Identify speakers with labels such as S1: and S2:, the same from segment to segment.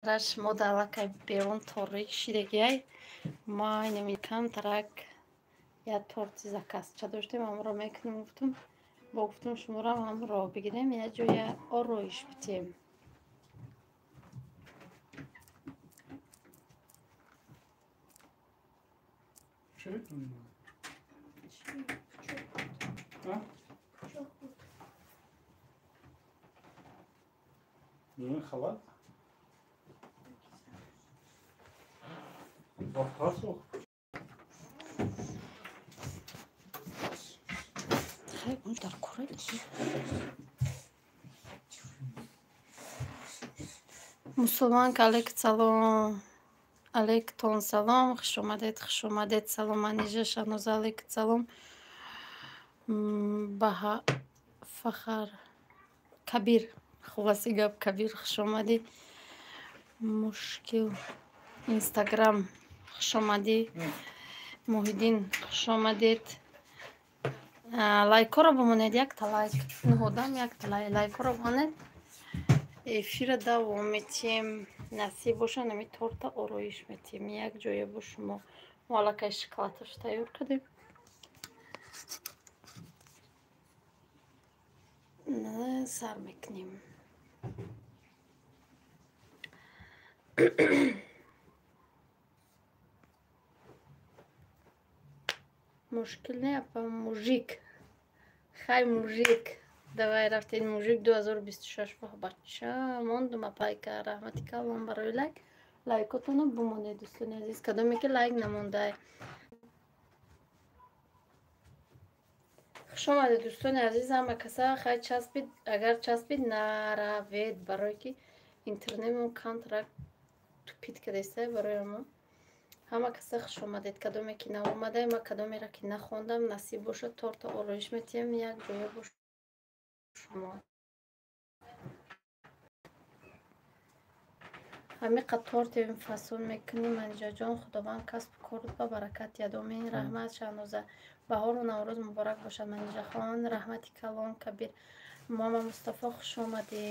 S1: Шумо дар аллакай берун торик шидагиай. Ма инами камтарак як торти заказча доштем, ҳамро мекунем, гуфтум. Бо гуфтум шуморо ҳамро бигирем, як ҷоя ороиш битем.
S2: Халат?
S1: Мусулманка, алейк салом, алейктон салом, хуш омадед, хуш омадед. Салом, Манижа, Шаҳноза, алейк салом. Баҳа Фахар Кабир, хулоси гап, Кабир, хуш омадӣ. Мушкил Инстаграм, хуш омадӣ. Муҳиддин, хуш омадед. Лайкҳоро бимонед, якта лайк ниҳодам, якта лайкҳоро бимонед. Эфира давом метиҳем, насиб боша, нами торта ороиш метиҳем як ҷоя бо шумо. Мо аллакай шоколадаш тайёр кардем, сар мекунем. Мушкил не, апа, мужик. Хай, мужик, давай, рафтед, мужик 2026. Бача мондум, апайка, раҳмати калон барои лайк. Лайкотонро бимонед, дӯстони азиз, кадоме ки лайк намондай. Хуш омадед, дӯстони азиз, ҳама каса. Хай, часпид, агар часпид, наравед, барое ки интернетмон камтарак тупит кардеста. Барои мо ҳама каса хуш омадед, кадоме ки наомадай. Ма кадомеро ки нахондам, насиб бошад, торта ороиш метиҳем як ҷоя бо шумо. Ҳамиқа торте фасон мекунем, Манижаҷон, Худованд касбу корот ба баракат диҳад, омин. Раҳмат, Шаҳноза. Баҳору Наврӯз муборак бошад, Манижахон. Раҳмати калон, Кабир. Мама Мустафо, хуш омадӣ.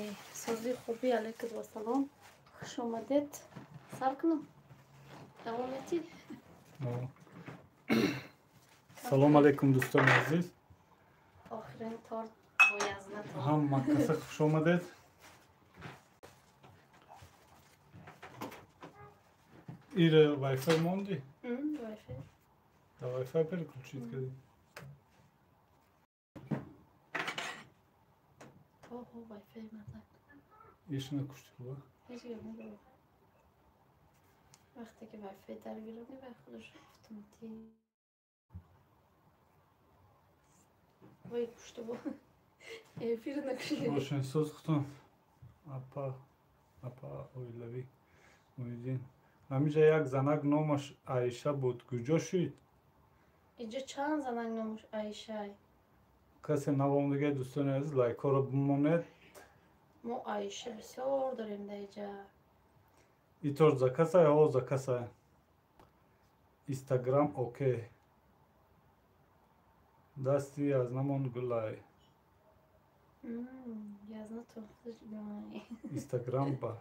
S1: Сози хубӣ, алейкум вассалом, хуш омадед. Сар кунам, давом метӣ?
S2: Салом алейкум, дӯстони азиз.
S1: Охирин торт бо язна.
S2: Ҳама каса хуш омадед. Ира, вайфай монди?
S1: Вайфай.
S2: Да, вайфай переключить кардӣ?
S1: Оҳо, вайфай мазак.
S2: Иш накушти ба?
S1: Ҳеҷ гап надорад. Вақте ки вайфай даргиродӣ, вай худаш автоматӣ вай кушта бо эфир накуши.
S2: Бошен, соз хутон, апа, апа оилавӣ. Муҳиддин, ҳамиҷа як занак номаш Аиша буд, куҷо шуд?
S1: Инҷо чанд занак номаш Аишай?
S2: Касе навомдига, дӯстони азиз, лайкҳоро бимонед.
S1: Мо Аиша бисёр дорем дар иҷа.
S2: И торт закасай? О, закасай. Инстаграм, окей. Дасти аз намон гулай.
S1: Язнато.
S2: Инстаграм ба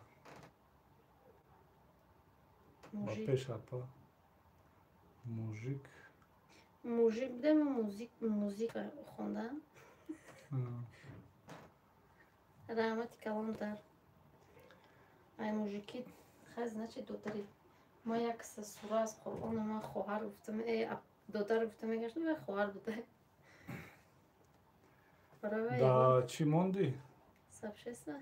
S2: пеш, апа, мужик.
S1: Мужик будем, музик, музика хонда. Раҳмати калон дар ай мужики. Хай, значит, додари ма як сура аз Қуръон ман хоҳар гуфтам, э, додар гуфта мегаштам, вай хоҳар буда.
S2: Да, чӣ мондӣ?
S1: Сабшеса.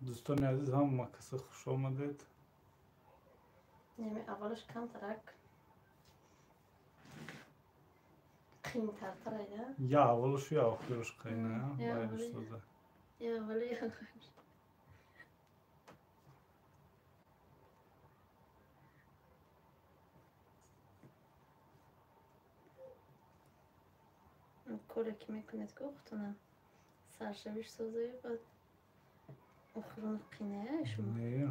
S2: Дӯстони азиз, ҳама каса хуш омадед.
S1: Неми аввалаш камтарак қиинтартарайда.
S2: Я аввалашу, я охираш қиина.
S1: Я аввали, я охираш. Коре ки мекунед, ку хутона саршавиш созаю, баъд охирон қиная шумо.
S2: Не.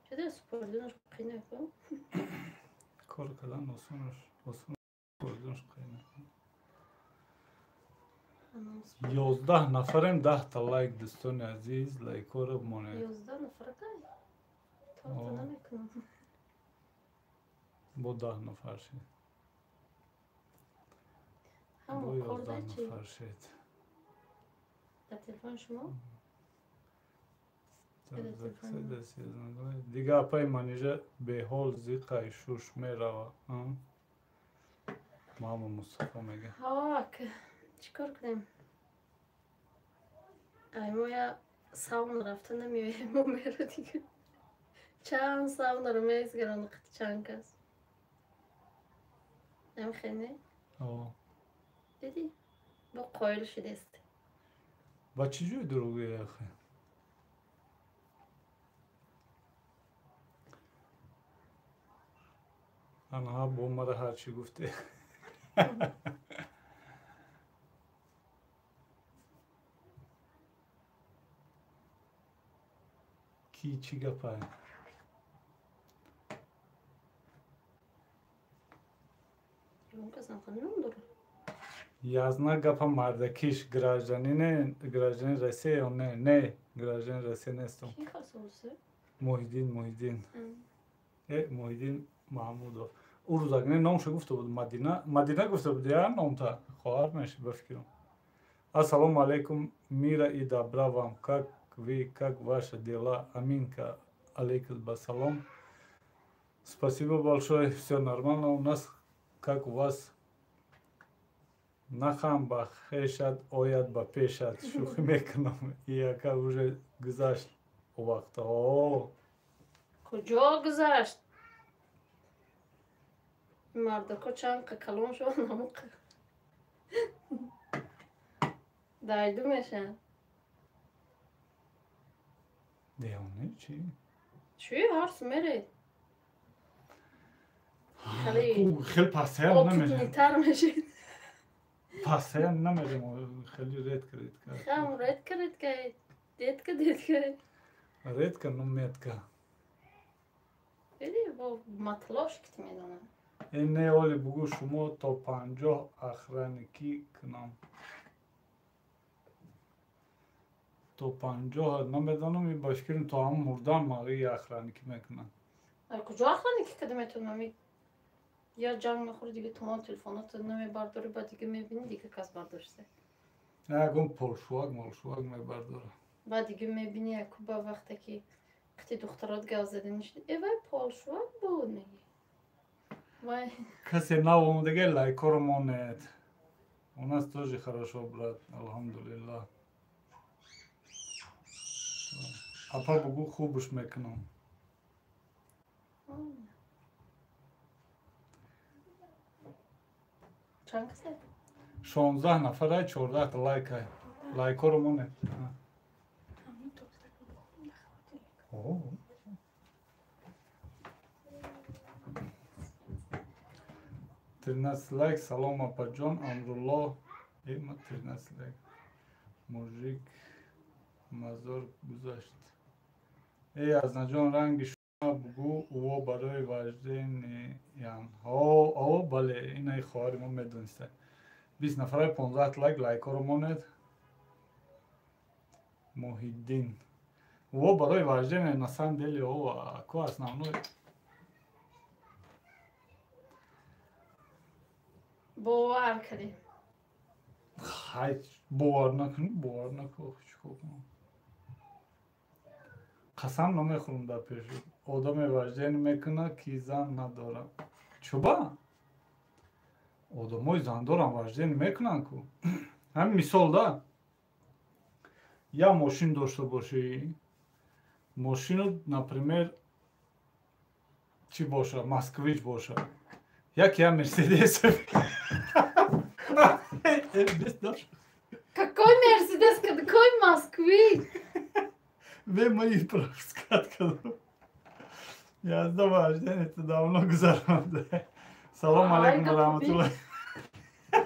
S1: Чуда супордунаш қина ку?
S2: Кор кардан осонаш, осон, супордунаш қина. 11 нафарем, 10 та лайк, дӯстони азиз, лайкҳоро монед.
S1: 11 нафар кай? Торта намекунам.
S2: Бо 10 нафар шед. Бо 11 нафар шед.
S1: Дар телефони шумо?
S2: Дига апаи Манижа беҳол зиқай шуш мерава. Мама Мустафо мега.
S1: Ҳак, чӣ кор кунем? Ай моя сауна рафта намеоем, мо мера дига. Чанд саунаро мезгарон қити чанд кас. Намехоҳӣ, не? Дидӣ? Бо қоил шудест.
S2: Ба чӣ ҷой дурӯғ ахе? Анҳа бо мара ҳарчӣ гуфте. Ки чӣ гапае? Язна гапа мардакиш гражданине, гражданин Россия ё не? Не, гражданин Россия нестам. Муҳиддин, Муҳиддин. Муҳиддин Маҳмудов. Ӯ рӯзак не номшо гуфта буд Мадина, Мадина гуфта буд, я номта хоҳар меши ба фикрам. Ассалому алайкум, мира и добра вам, как вы, как ваши дела, аминка, алейкум басалом. Спасибо большое, все нормально у нас, как у вас. Нахам ба хешад, ояд ба пешад, шӯхӣ мекунам. Яка уже гузашт вақт. О,
S1: куҷо гузашт? Мардако чанд калон шуд, намуқ дайду мешанд.
S2: Девона чӣ?
S1: Чӣ ҳарс меред?
S2: Хеле пасаям намешам.
S1: Опитнитар мешед.
S2: Пасаям намерем, хеле редко редко.
S1: Хам редко редко, детка детка.
S2: Редко, но метко.
S1: Диди бо матлош кит медонам.
S2: Не оли бугу шумо то 50 охранникӣ кунам. То 50 намедонам, ба фикрам то ҳам мурдан мағи охранникӣ мекунам.
S1: Ай куҷо охранникӣ када метавонам? Я ҷанг мехӯри, дига тумон телефонато намебардорӣ, ба дига мебинӣ, дига кас бардошта.
S2: Ягон полшувак, молшувак мебардора.
S1: Ба дига мебинӣ, яку ба вақте ки қити духтарот гап зада нишид, э вай полшувак буд мегӣ.
S2: Касе нав омадаге лайкоро монед. У нас тоже хорошо, брат, алҳамдулиллаҳ. Апа бугу хубш мекунам.
S1: Чанд касе?
S2: 16 нафарай, 14 лайкай. Лайкоро монед. О. 13 лайк. Салом, апаҷон, Амрулло. Ма 13 лайк. Мужик мазор гузашт. Эй, Азнаҷон, ранги шума бугу, ӯо барои вождениян. О, бале, инаи хоҳари мо медониста. 20 нафарай, 15 лайк, лайкҳоро монед. Муҳиддин. Ӯо барои вождения, на самом деле, о, ко основной.
S1: Бовар кардем.
S2: Хай, бовар накунӣ, бовар накун, чӣ кор кунам? Қасам намехӯрам дар пеши. Одаме вождение мекунад, ки зан надорад. Чуба? Одамои зандорам вождение мекунанд ку. Ҳамин мисол да. Я мошин дошта бошӣ, мошину, например, чӣ боша, Москвич боша. Як я Мерседес.
S1: Какой Мерседес, какой Москвич?
S2: Ве мои правскатка. Я вождение-то давно гузаронда. Салом алейкум ва раҳматуллоҳ.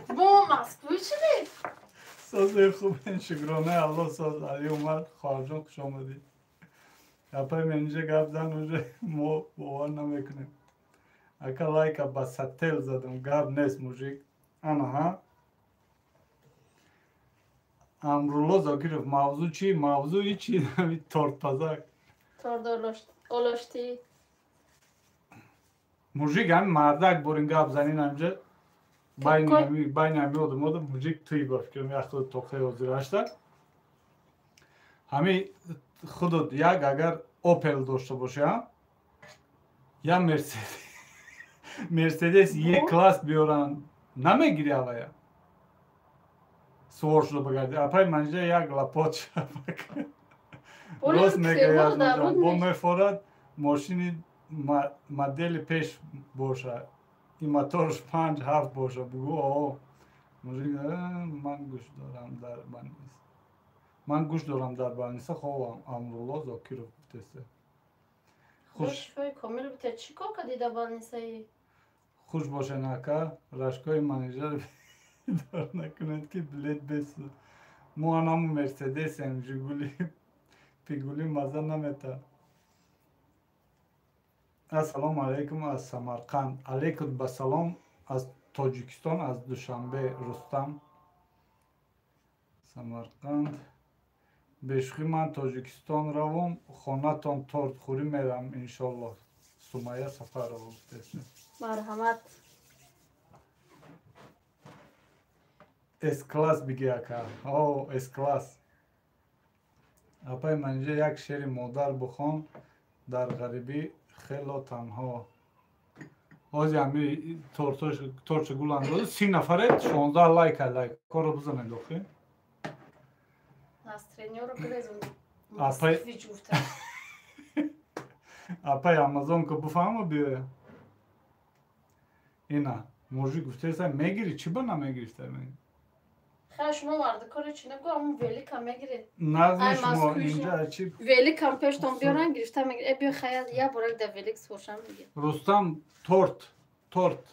S1: Бо Москвич ли?
S2: Сози хубен, шукрона Аллоҳ, соз Али Умар, хоҳарҷон, хуш омадӣ. Апай мениҷа гап зан, уже мо бовар намекунем. Ака лайка ба сател задам, гап нест, мужик. Ана, ҳа? Амрулло Зокиров, мавзӯъ чӣ? Мавзӯи чӣ? Тортпазак.
S1: Торт олоштӣ.
S2: Мужик ҳами мардак борин гап занин ҳамҷа байни ҳами одамода мужик туй ба фикрам яхто тоқаи ҳозирашта. Ҳами худот як агар Опел дошта бошӣ, я Мерседес Е класс биёранд, намегири авая? Сувор шуда багарди. Апай манҷа як лапот шапак. Рост мегӯяд, бо мефорад мошини модели пеш боша, и моторш 5-7 боша. Бугӯ о мужик ман гӯш дорам дар больница. Ман гӯш дорам дар больница. Хоб, Амрулло Зокиров гуфтеста.
S1: Шифои комил бите. Чӣ кор кардӣ дар больницаи?
S2: Хуш бошен, ака. Рашкои манижар бедор накунед, ки билет бесу. Мо анаму Мерседесем, Жигули пигули маза намета. Ассалому алайкум аз Самарқанд. Алейкум ба салом аз Тоҷикистон, аз Душанбе, Рустам. Самарқанд. Бешухӣ ман Тоҷикистон равом, хонатон тортхӯрӣ мерам, иншоллоҳ. Сумайя Сафарова гуфтест.
S1: Марҳамат.
S2: С-класс биги, ака. О, С-класс. Апай манижа як шери модар бухон, дар ғарибӣ хело танҳо. Ҳози ҳами тортша гул андоза 30 нафаре 16 лайка, лайкҳоро бизанед охи.
S1: Настроениеро гирезон.
S2: Апай апай Амазонка буфаҳма биёя. Ина мужик гуфтеса мегири, чӣ ба намегирифта?
S1: Хай шумо мардикоре чӣ нагӯ, ҳамун велика мегиред.
S2: Нағзи шумо инҷа чӣ?
S1: Великам пештон биёран гирифта мегиред. Э биё хай я борак да велик своршам мегир.
S2: Рустам торт, торт.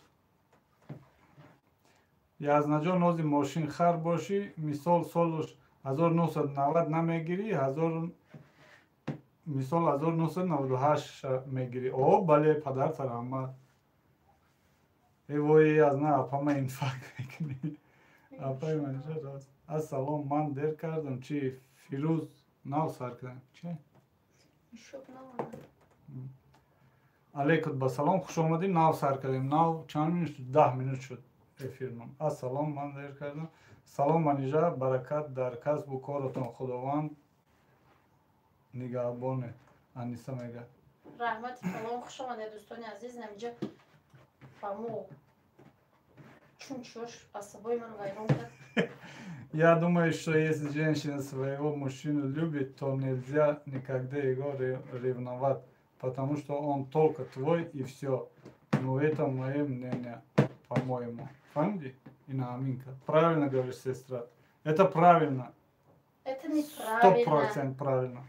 S2: Язнаҷон нози мошин хар бошӣ, мисол солш 1990 намегирӣ, мисол 1998 мегирӣ. О, бале, падар тараҳмат. Э вой, язна апама инфаркт мекунӣ. Апай манижа рост. Ассалом, ман дер кардам, чӣ? Фирӯз нав сар кардам. Чӣ? Алейкум ба салом, хуш омадем, нав сар кардем. Нав чанд минут шуд? 10 минут шуд эфирмон. Ассалом, ман дер кардам. Салом манижа, баракат дар касбу коротон, Худованд нигаҳбоне. Аниса мега.
S1: Раҳмати калон, хуш омадед дӯстони азиз. Намиҷа ба мо чун чош асабои маро вайрон кард.
S2: Я думаю, что если женщина своего мужчину любит, то нельзя никогда его ревновать, потому что он только твой и все. Но это мое мнение, по-моему. Фанди и Аминка. Правильно говоришь, сестра. Это правильно.
S1: Это неправильно.
S2: 100% правильно.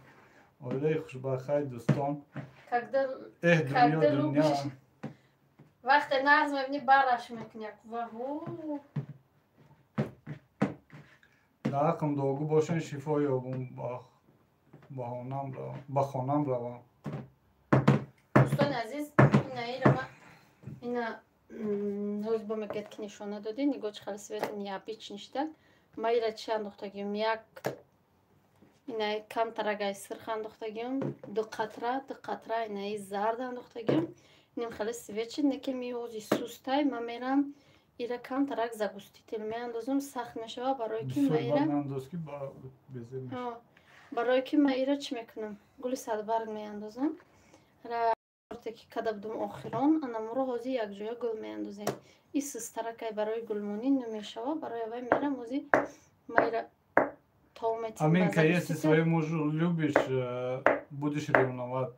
S2: Олей хушбахай, дустон.
S1: Когда,
S2: эх,
S1: когда
S2: дунё,
S1: любишь.
S2: Дунё.
S1: Вақте нағз мебинӣ, бараш мекунӣ. Ваҳу.
S2: Дар ҳаққам дуогӯ бошен, шифо ёбум, ба хонам равам.
S1: Дӯстони азиз, инаирама ина ҳоз бо мегӯяд ки нишона додӣ, нигоҳ чӣ хеле света необычный шуда. Ма ира чӣ андохтагиём? Як инаи камтарагай сирх андохтагиём, ду қатра, ду қатра инаи зард андохтагиём. Инам хеле свет шид, не ки миҳози сустай, ма мерам ира камтарак загуститель меандозам, сахт мешава, барое ки ма ира барое ки ма ира чӣ мекунам? Гули садбарг меандозам. Ра ки када будум охирон, анамуро ҳози якҷоя гул меандозем. И сустаракай барои гулмонӣ намешава, барои авай мерам ҳози ма ира тов метим.
S2: Аминка, если свою мужу любишь, будешь ревновать.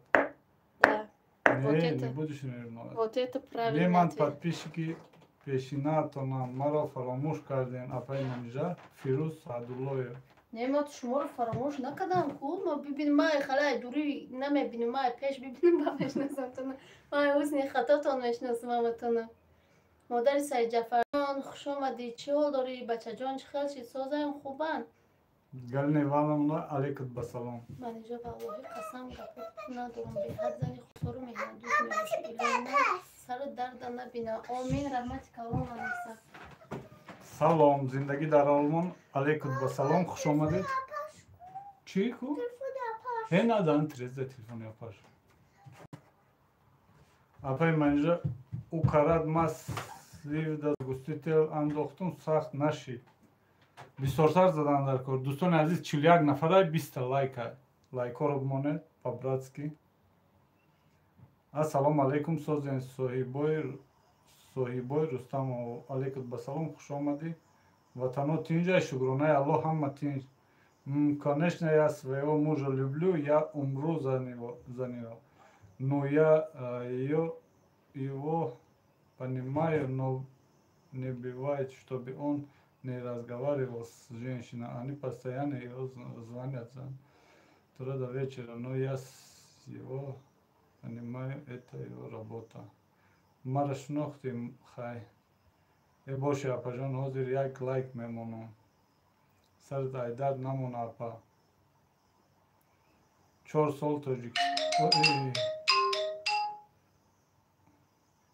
S1: Да.
S2: Не,
S1: Вот
S2: не
S1: это,
S2: будешь ревновать.
S1: вот это правильный
S2: Не ман
S1: ответ.
S2: подписчики пешинатонам маро фаромӯш кардем, апаи Манижа, Фирӯз Саъдуллоев.
S1: Не, ма шуморо фаромӯш накардам ку, ма бибин, май халай дурӣ намебинем, май пеш бибинем, ба мешинасам. Май ҳусни хатотон мешинасам ҳаматона. Модари Саидҷафарҷон, хуш омадӣ, чӣ ҳол дорӣ, бачаҷон, чӣ хел шид, созаем, хубанд?
S2: Галина Ивановна, алейкум ба салом.
S1: Манижа, валлоҳи қасам гапо надорам, беҳад зани хусору меҳнатдӯст мебошӣ. Илоҳи сару дарда набина. Омин, раҳмати калон, Аниса.
S2: Салом, зиндагӣ дар Олмон. Алейкум ба салом, хуш омадед. Чӣ ку? Э, надан трезда телефони апаш. Апай манижа ӯ карад ма сливда густител андохтум сахт нашид. Бисёртар задан дар кор. Дӯстони азиз, 41 нафарай 20 лайка. Лайкҳоро бимонед по-братски. Ассалому алайкум, созен соҳибой Рустамов. Алейкум ба салом, хуш омадӣ. Ватано тинҷай, шукронаи Аллоҳ, ҳама тинҷ. Конечно, я своего мужа люблю, я умру за него. Но я его понимаю, но не бывает, чтобы он не разговаривал с женщиной. Они постоянно его звонят за утра до вечера, но я его понимаю, это его работа. Мара шинохтим, хай. Э боши, апаҷон, ҳозир як лайк мемонам. Сарат айдар намон, апа. 4 сол тоҷик.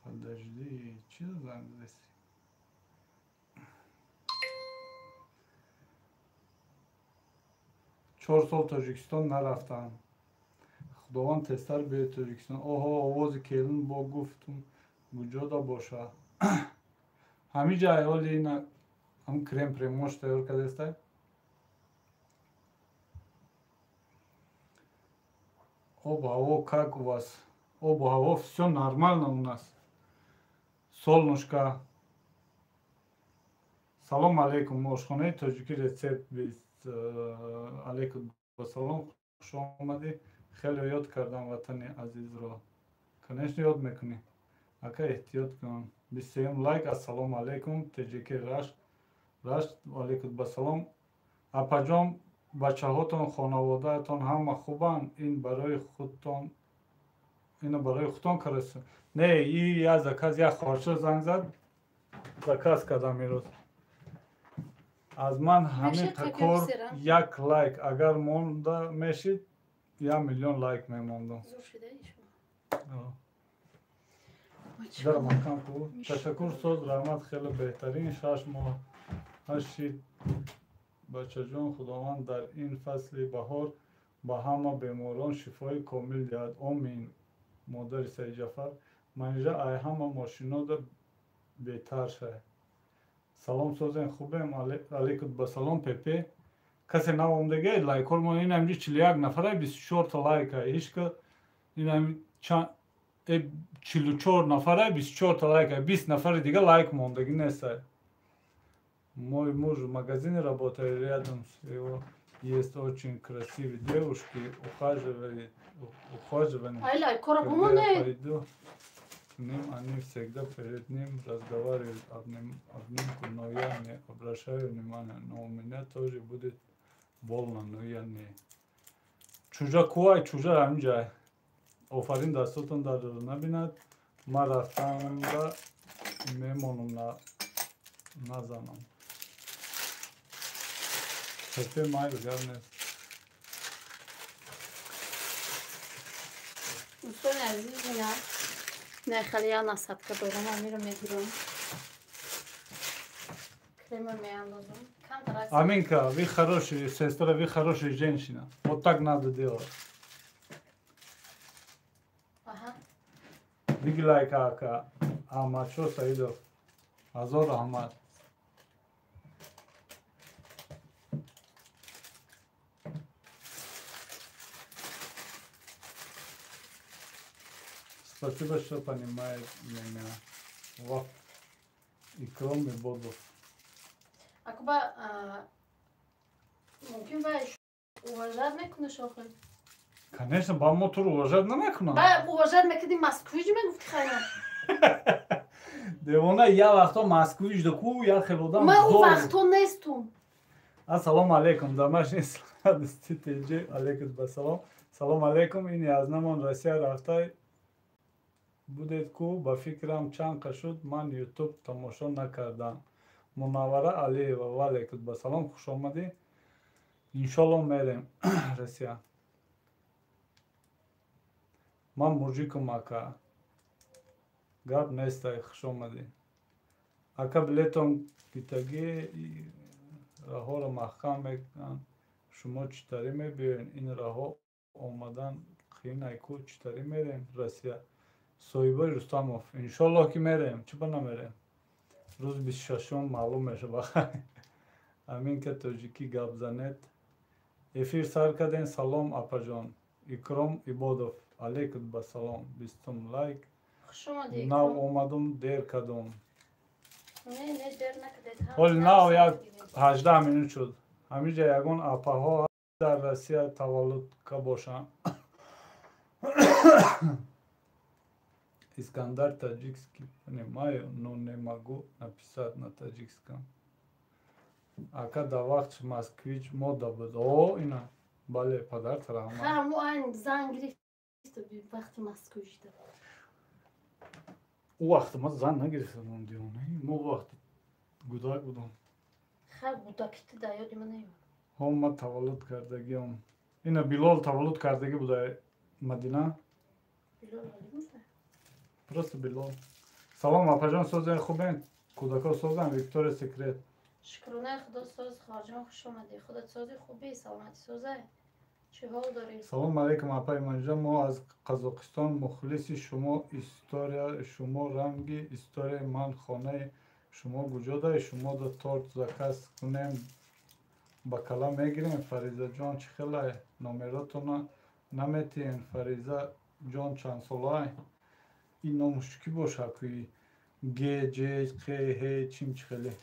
S2: Подожди, чӣ занг заси? 4 сол Тоҷикистон нарафтам. Худованд тезтар биёяд Тоҷикистон. Оҳо, овози келин бо гуфтум куҷода боша. Ҳамин ҷай ҳоли ина ҳам крем премош тайёр кардестай. Об ҳаво как у вас? Об ҳаво всё нормально у нас. Солнышко. Салом алейкум, ошхонаи тоҷикӣ рецепт бист. Алейкум салом, хуш омадӣ. Хеле ёд кардам ватани азизро. Конечно, ёд мекунӣ. Ака эҳтиёт кун. 23 лайк. Ассалому алейкум, ТЖК Рашт. Рашт, алейкум ба салом. Апаҷон, бачаҳотон, хонаводаатон ҳама хубанд? Ин барои худтон, ино барои худтон карас. Не, и я заказ, як хоҳарча занг зад. Заказ кардам имрӯз. Аз ман ҳамин такор як лайк агар монда мешид, 1 миллион лайк мемондам. Дар маҳкам ку. Ташаккур соз, раҳмат, хеле беҳтарин. 6 моҳ ҳашид бачаҷон, худованд дар ин фасли баҳор ба ҳама беморон шифои комил диҳад. Омин. Модари Саидҷафар. Манижа ай ҳама мошинода бетар шай. Салом созен, хубем. Алейкум ба салом, Пепе. Касе навомдеге лайкҳоро мо ин ҳамҷи 41 нафара 24 та лайка. Ҳечка ин ҳами 44 нафара 24 та лайка. 20 нафари дига лайк мондагӣ нестай. Мой муж в магазине работает, рядом с его есть очень красивые девушки, ухаживали. Когда я пойду к ним, они всегда перед ним разговаривают обнимку, но я не обращаю внимания. Но у меня тоже будет больно, но я не. Чужа куай, чужа ҳамҷай. Офарин, дастотон дардро набинад. Ман рафтамда мемонам, назанам. Пепе майл гап нест.
S1: Дӯстони азиз, ина не хеле я насадка дорам, амиро мегирам. Крема меандозам.
S2: Аминка, вы хорошая сестра, вы хорошая женщина. Вот так надо делать.
S1: Ага.
S2: Биг лайк ака. Аҳмадшо Саидов. Ҳазор раҳмат. Спасибо, что понимает меня. Вот. Икром и Бодов.
S1: Акуба, мумкин ба уважать мекунеш охир?
S2: Конечно, ба мо туро уважать намекунам.
S1: Ба уважать мекунӣ москвич мегуфти хайна.
S2: Девона, я вақто москвич да ку, я хел одам.
S1: Ман у вақто нестум.
S2: Ассалому алейкум, домашний сладости ТЖ, алейкум ба салом. Салом алейкум, ин аз намон Россия рафтай будед ку, ба фикрам чанд қа шуд, ман YouTube тамошо накардам. Мунаввара Алиева, ва алейкум ба салом, хуш омадӣ. Иншолло мерем Россия. Ман мужикум ака. Гап нестай, хуш омадӣ. Ака билетон гитагӣ раҳоро маҳкам мекунанд. Шумо чӣ тари мебиёед? Ин раҳо омадан қиин ку, чӣ тари мерем Россия? Соҳибои Рустамов, иншоллоҳ ки мерем, чӣ ба намерем? Рӯзи 26-ум маълум мешава. Амин ка тоҷикӣ гап занед. Эфир сар кардем. Салом апаҷон. Икром Ибодов, алейкум ба салом. 20-ум лайк. Нав омадум, дер кардум. Ҳоли нав як 18 минут шуд. Ҳамиҷа ягон апаҳо дар Россия таваллуд ка бошанд. Искандар таджикский понимаю, но не могу написать на таджикском. Ака да вақт москвич мода буд. О, ина. Бале, падарт раҳмат.
S1: Ха, мо айн зан гирифт вақти москвич да.
S2: Ӯ вақт ма зан нагирифтам, девона. Мо вақти гудак будам.
S1: Ха, гудакити да ёди ма наёмад.
S2: Ҳо, ма таваллуд кардагиам. Ина Билол таваллуд кардагӣ буда Мадина.
S1: Билол Алимов?
S2: Просто Билол. Салом апаҷон, созен хубен? Кӯдако созан? Виктория Секрет.
S1: Шукронаи Худо соз, хоҳарҷон, хуш омадӣ. Худат сози, хубӣ, саломатӣ созай. Чӣ ҳол дорӣ?
S2: Салом алейкум апаи Манижа, мо аз Қазоқистон мухлиси шумо. История шумо ранги историяи ман. Хонаи шумо куҷодай? Шумо да торт заказ кунем, ба кала мегирем. Фаризаҷон чӣ хелай? Номеротона наметиҳен. Фаризаҷон чандсолаай? Ин номуш кӣ боша куи? Г, Ҷ, Қ, Ҳ, чим чӣ хеле?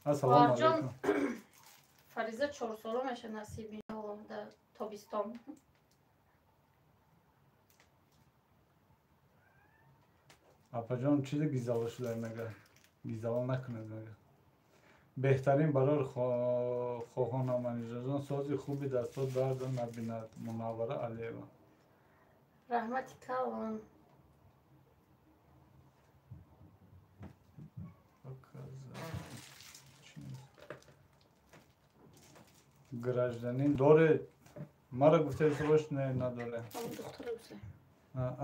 S2: Ассалому алейкум.
S1: Фариза 4 сола меша насиб иншаллоҳ дар тобистон.
S2: Апаҷон чизе гизало шуда мега. Гизало накунед мега. Беҳтарин барор хоҳона Манижаҷон, сози хуби дастот дард набинад. Мунаввара Алиева.
S1: Раҳмати калон.
S2: Гражданин доред? Мара гуфтаи бош, не, надоре.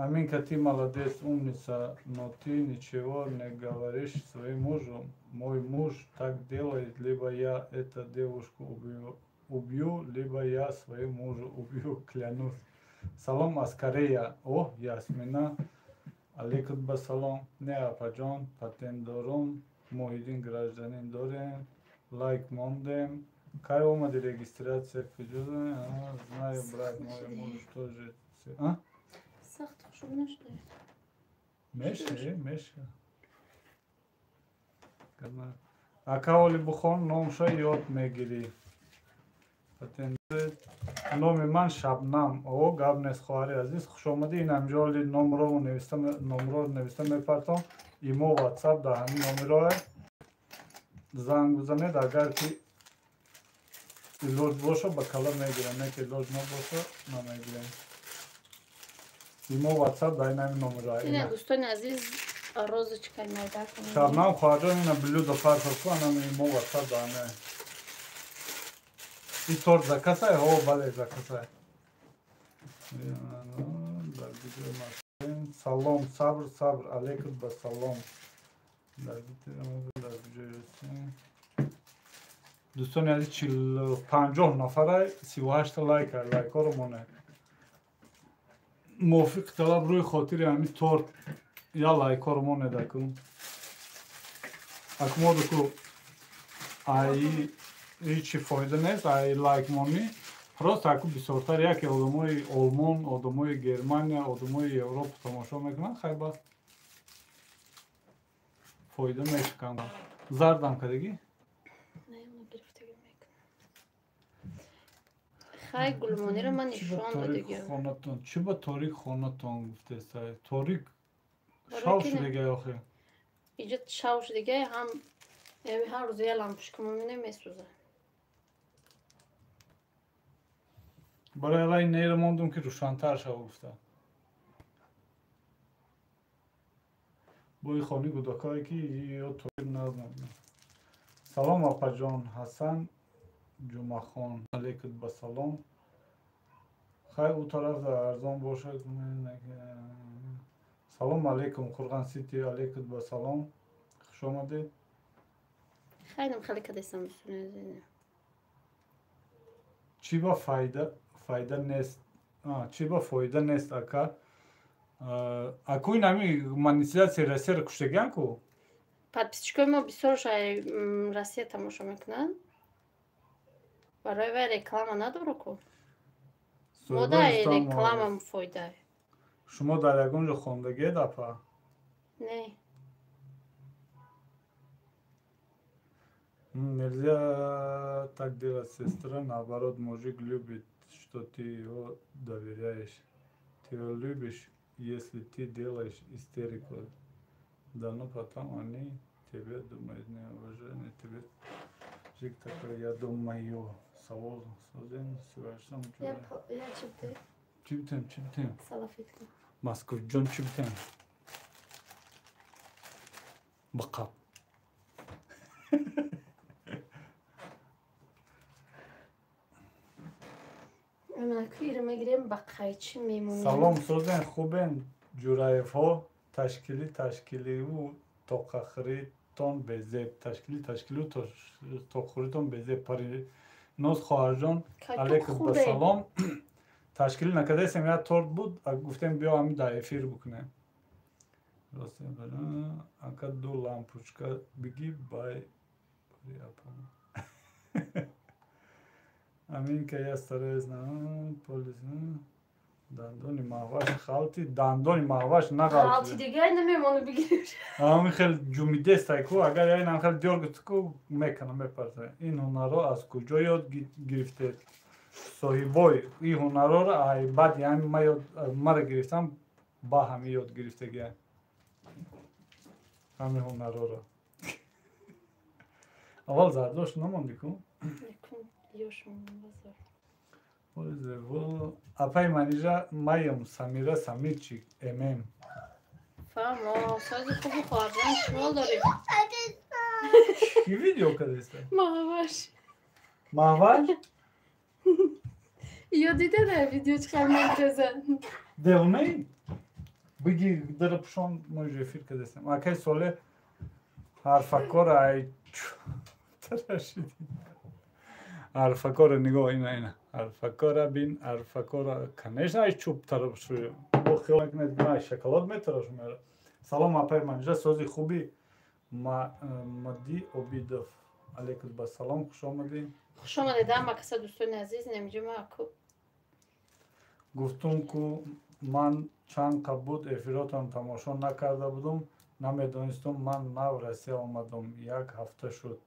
S2: Аминка, ты молодец, умница, но ты ничего не говоришь своему мужу. Мой муж так делает, либо я эту девушку убью, либо я своему мужу убью, клянусь. Салом аз Корея. О, Ясмина. Алейкум ба салом. Не, апаҷон, патент дорум. Муҳиддин гражданин дорем. Лайк мондем. Кай омади регистрация куҷо? Знаю, брат, мой муж тоже. А?
S1: Сахт хушук нашуда.
S2: Меша, меша. Ака оли бухон номша ёд мегирӣ. Патент номи ман Шабнам. О, гап нест, хоҳари азиз, хуш омадӣ. Ин ҳамҷо оли номро нависта, номро нависта мепартом. Имо, WhatsApp дар ҳамин номерое. Занг бизанед, агар ки илоҷ боша ба кала мегирам, не ки илоҷ набоша намегирам. Имо, WhatsApp дар ин ҳамин номерое.
S1: Ина дӯстони азиз, розочка майда кунед.
S2: Шабнам хоҳарҷон, ина блюдо партоф кун, ана имо, WhatsApp дар ҳамин. И торт закасай? Ҳо, бале, закасай. Салом, сабр, сабр, алейкум ба салом. Дӯстони азиз, 40-50 нафара, 38 лайк, лайкҳоро монед. Мувофиқи талаб рӯи хотири ҳамин торт я лайкҳоро монед аку. Аку моду ку ай ҳичи фоида нест, ай лайк монӣ. Просто аку бисёртар яке одамои Олмон, одамои Германия, одамои Европа тамошо мекунанд, хай бас фоида мешиканд. Зардам кардагӣ?
S1: Хай гулмониро ман нишон додагиам.
S2: Хонатон, чӣ ба торик хонатон гуфтеста? Торик шав шудагай охир.
S1: Иҷо шав шудагай, ҳам ҳар рӯз я лампушка мемонем месӯзад.
S2: Барои алай нейро мондум ки рӯшантар шава гуфта. Бои хони гудакое ки ё торик назнам. Салом апаҷон, Ҳасан Ҷумахон, алейкум ба салом. Хай ӯ тараф дар арзон бошад. Салом алейкум, Қурған Сити, алейкум ба салом. Хуш омадед.
S1: Хайнам хеле кадесам дӯстони азиз.
S2: Чӣ ба файда нест? Чӣ ба фоида нест ака? Аку ин ҳами монетизатсияи Россияро куштагиан ку?
S1: Подписчикои мо бисёрш ай Россия тамошо мекунанд. Барои вай реклама надору ку. Мода реклама фоида.
S2: Шумо дар ягон ҷо хондагиед апа?
S1: Не.
S2: Нельзя так делать, сестра. Наоборот, мужик любит, что ты его доверяешь. Ты его любишь, если ты делаешь истерику. Да, но потом они тебе думают, неуважение тебе. Жик такой, я думаю, савол, созен, сивашам.
S1: Я чиптем.
S2: Чиптем, чиптем.
S1: Салафитка.
S2: Москваджон чиптем. Бақап. Салом созен, хубен, Ҷураевҳо, ташкили ташкиливу тоқахӯритон безеб, ташкили ташкиливу тоқхӯритон безеб. Париноз хоҳарҷон, алейкум ба салом. Ташкилӣ накардаистем, як торт буд, гуфтем биё ҳамин дар эфир бикунем. Ака ду лампочка биги бай. Аминка, я стараюсь на полис. Дандони маҳваш халти, дандони маҳваш нағалти.
S1: Халти дигар намемону бигириш.
S2: Ами хел ҷумидестай ку, агар я инам хел дёргат ку мекана мепарта. Ин ҳунарро аз куҷо ёд гирифтед? Соҳибой, ин ҳунарҳоро ай баъди ҳами ма ёд мара гирифтам, ба ҳами ёд гирифтагия. Ҳами ҳунарҳоро. Аввал зардош намонди ку? Апай Манижа маем Самира Самирчик ММ.
S1: Фаҳмо, сози хуби хоҳарҷон шумо дорем.
S2: Ки видео кардеста?
S1: Маҳваш.
S2: Маҳваш?
S1: Ё дида дар видео чӣ хел мегрезад?
S2: Девонай? Биги дара пушон мо эфир кардестем. Акай соле ҳарфакора ай тарашиди. Ҳарфакора нигоҳ ина ина. Ҳарфакора бин, ҳарфакора, конечно, ай чӯб тараф бо хиёл мекунед, ай шоколад метарошум. Салом апай Манижа, сози хуби Мади Обидов. Алейкум ба салом, хуш омадӣ.
S1: Хуш омадед ҳама каса дӯстони азиз, намиҷума ку.
S2: Гуфтум ку ман чанд қабл буд эфиротон тамошо накарда будум, намедонистум ман нав Россия омадум, як ҳафта шуд.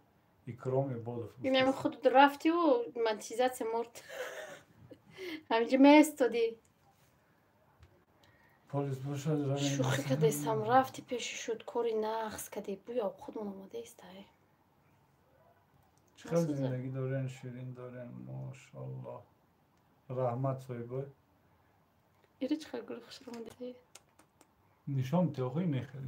S2: Икром Ибодов.
S1: Инами худ рафтиву монетизатсия мурд. Ҳаминҷа меистоди.
S2: Полис бошад.
S1: Шӯхӣ кардестам, рафти пеши шуд, кори нағз кардӣ, буё худмон омадаистай.
S2: Чӣ хел зиндагӣ дорен, ширин дорен, мошаллоҳ. Раҳмат соҳибой.
S1: Ири чӣ хел гули хушро омадаи?
S2: Нишон теохи нехел.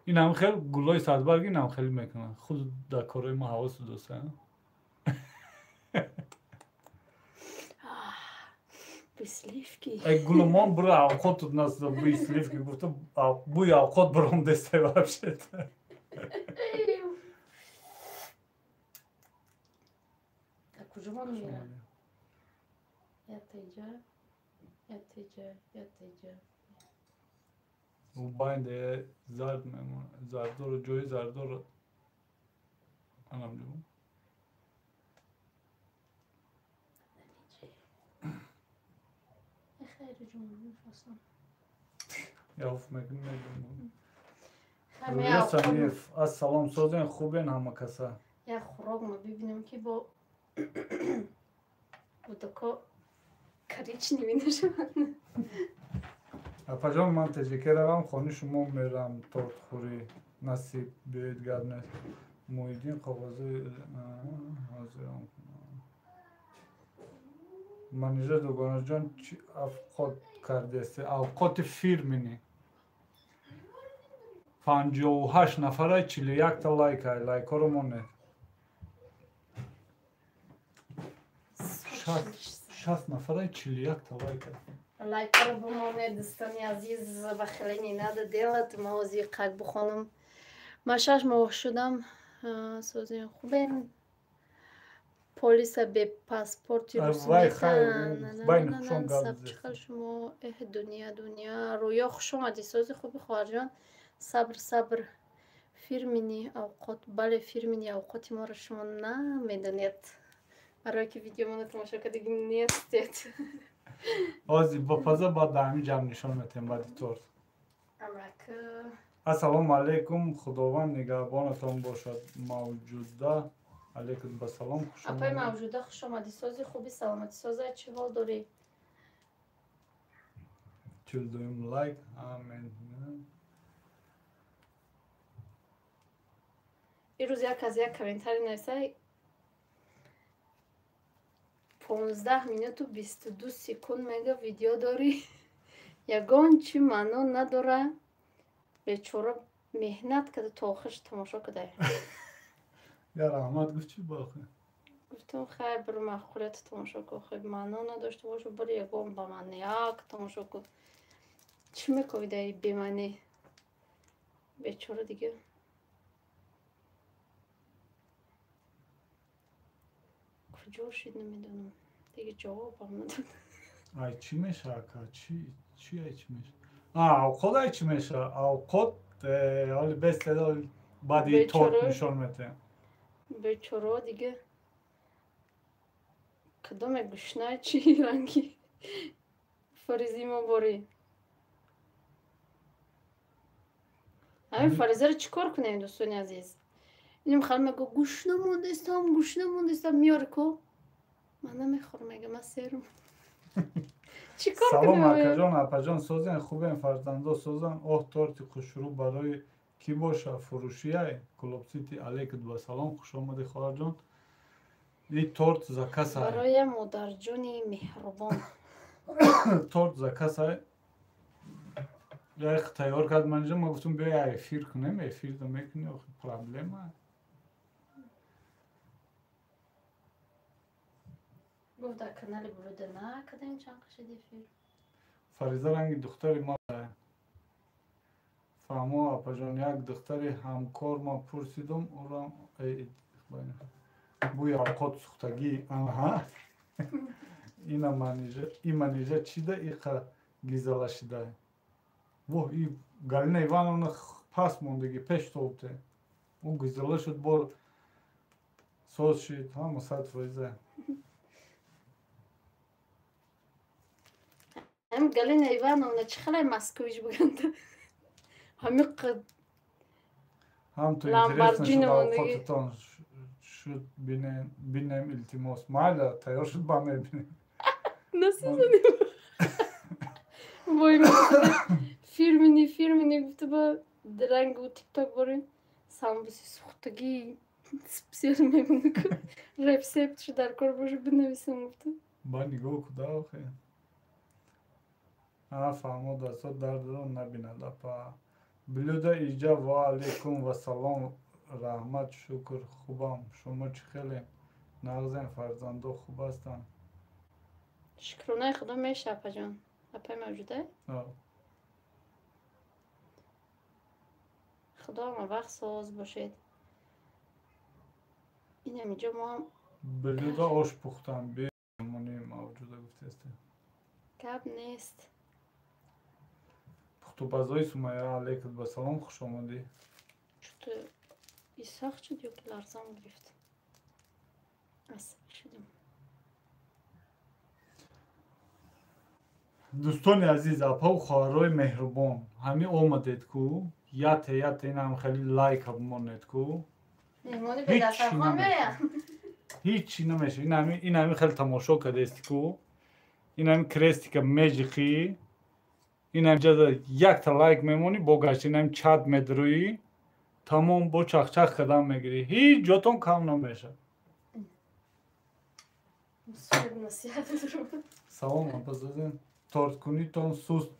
S2: Ин ҳам хел гулои садбарг ин ҳам хеле мекунанд. Худ дар корҳои ма ҳавосу доста.
S1: Бӯи сливки.
S2: Эй гулумон бура авқот нас бӯи сливки гуфта бӯи авқот буром дестай вообще.
S1: Куҷо мон мера? Ятиҷа, ятиҷа, ятиҷа.
S2: У байнде зард мемонад. Зардоро ҷои зардоро анам ҷо. Яф мекунем мегӯм. Рӯя Самиев, аз салом созен, хубен ҳама каса.
S1: Як хӯрок ма бибинем ки бо будако коричневый нашаванд.
S2: Апаҷон, ман теҷеке равам, хони шумо мерам тортхӯрӣ. Насиб биёед гап нест. Муҳиддин қоғози ҳозирам. Манижа Дугонаҷон, чӣ авқот кардест? Авқоти фирмини. 58 нафара 41 та лайк ай. Лайкҳоро монед. 60 нафара 41 та лайк ай.
S1: Лайкҳоро бимонед дӯстони азиз, ба хеле не надо делать, ма ҳозир қак бихонам. Ман 6 моҳ шудам, Созем хубем. Полиса бе паспорти рус метан. Чӣ шумо эҳ дунё дунё. Рӯё хуш омадӣ. Сози хуби хоҳарҷон. Сабр сабр. Фирмини авқот. Бале, фирмини авқоти моро шумо намедонед. Барое ки видеомонро тамошо кардагӣ нестед.
S2: Ози ба паза баъд дар ҳамин ҷамъ нишон метем баъди торт. Ассалому алайкум, Худованд нигаҳбонатон бошад. Мавҷуда алайкум ба салом, хуш омадед.
S1: Апай Мавҷуда, хуш омадӣ. Сози хуби, саломатӣ соза, чӣ ҳол дорӣ?
S2: 42 лайк. Амин.
S1: Ирӯз як аз як комментарий нависай 15 минуту 22 секунд мега видео дорӣ. Ягон чӣ маъно надора. Бечора меҳнат карда то охирш тамошо карда.
S2: Я раҳмат гуфт чӣ бохи?
S1: Гуфтам хайр, бир маъқулият тамошо кун. Хуб маъно надошта бошу, бир ягон ба маънияк тамошо кун. Чӣ мекови дар бемаънӣ? Бечора дига. Куҷо шид намедонам. Дига ҷавобам надод.
S2: Ай чӣ меша ака? Чӣ ай чӣ меша? Авқот ай чӣ меша? Авқот ҳоли беследа баъди торт нишон метаем.
S1: Бечора дига кадоме гушна чӣ ранги фаризи мо борӣ? Ҳамин фаризаро чӣ кор кунем, дӯстони азиз? Инам хал мего гушна мондастам, гушна мондастам, меёри ку? Ман намехӯрам, мега ман серам. Чӣ кор кунем?
S2: Салом акаҷон, апаҷон, созен, хубен, фарзандо созан. Оҳ, торти хушрӯ барои кӣ боша? Фурӯшияй? Клубсити алейкум ба салом, хуш омадӣ хоҳарҷон. И торт закасай.
S1: Барои модарҷони меҳрубон.
S2: Торт закасай. Як тайёр кард манҷа, ма гуфтам биё эфир кунем, эфир да мекунӣ, охи проблема.
S1: Гуфт дар канали Блюда накардем чанд қашид эфир.
S2: Фариза ранги духтари ма. Фаҳмо апаҷон, як духтари ҳамкор ма пурсидум, ӯро бӯи авқот сӯхтагӣ. Аҳа. Ина манижа, и манижа чида иқа гизала шида. Воҳ, и Галина Ивановна пас мондагӣ пеш тобте. Ӯ гизала шуд, бо соз шид, ҳама 100%.
S1: Ҳам Галина Ивановна чӣ хеле москвич буганда. Ҳамин
S2: ҳам то интересно шуд авқотатон шуд бинем, илтимос. Майла, тайёр шуд, ба мебинем.
S1: Насизанем. Вой, фирмини, фирмини гуфта ба рангу тикток борин. Самбуси сӯхтагӣ спсер мемонад. Рецептшо дар кор боша бинависам гуфта.
S2: Ба нигоҳ куда охе. Фаҳмо дастҳо дардро набинад апа. Блюда иҷа ва алейкум ва салом, раҳмат, шукр, хубам. Шумо чӣ хеле? Нағзем, фарзандо хуб ҳастанд?
S1: Шукронаи худо меша апаҷон. Апай мавҷуда? Худо ҳама вақт соз бошед. Инам иҷо мо ҳам
S2: Блюда ош пухтам, бемонӣ мавҷуда гуфтесте.
S1: Гап нест.
S2: Пухтупазои Сумайя алейкум ба салом, хуш омадӣ.
S1: Чуто исах шуд ё ки ларзам гирифт? Асаб шудам.
S2: Дӯстони азиз, апаву хоҳарои меҳрубон, ҳамин омадед ку, яте яте инам хеле лайка бимонед ку.
S1: Меҳмони бедастархон меояд.
S2: Ҳеҷ чӣ намешавад. Ин ҳамин хеле тамошо кардести ку. Ин ҳамин крестика меҷиқӣ. Ин ҳамин ҷа якта лайк мемонӣ, бо гашт ин ҳамин чат медрӯӣ, тамом бо чахчах кардан мегирӣ. Ҳеҷ ҷотон кам намешавад. Салом апа зазен. Торткунитон суст.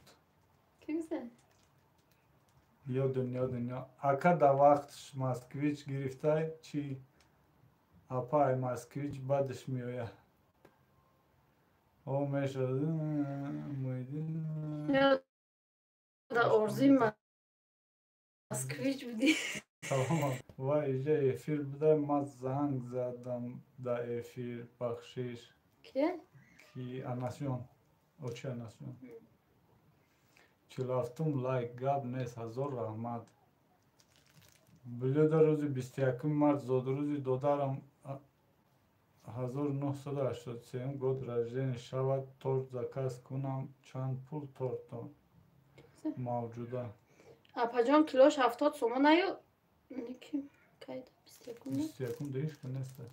S2: Ё дунё дунё. Ака дар вақтш москвич гирифтай чӣ? Апа ай москвич бадаш меояд. О мешавад. Муҳиддин.
S1: Дар орзуи москвич будӣ.
S2: Салом. Ва иҷа эфир буда, ман занг задам да эфир, бахшиш.
S1: Ки?
S2: Ки Анасён. Очи Анасён. 47-ум лайк, гап нест, ҳазор раҳмат. Блюда рӯзи 21 март зодрӯзи додарам 1983 год рождения шавад, торт заказ кунам, чанд пул торто мавҷуда?
S1: Апаҷон, килош 70 сомон аю? Неким кайда 21?
S2: 21 да ишка неста.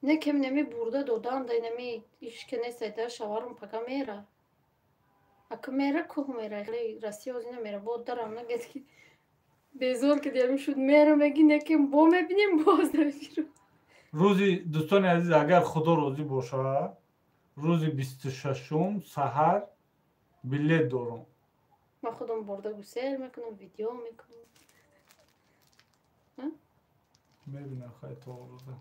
S1: Неким неми бурда додан да неми ишка неста, да шаварум пага мера. Ака мера кӯҳ мера, Россия озина мера, бо дарам нагед ки безор ки диями шуд мера меги неким бо мебинем боз намеширу.
S2: Рӯзи дӯстони азиз, агар Худо розӣ бошад, рӯзи 26-ум саҳар билет дорам.
S1: Ман худам бурда гусел мекунам, видео мекунам.
S2: Мебинам хай то рӯза.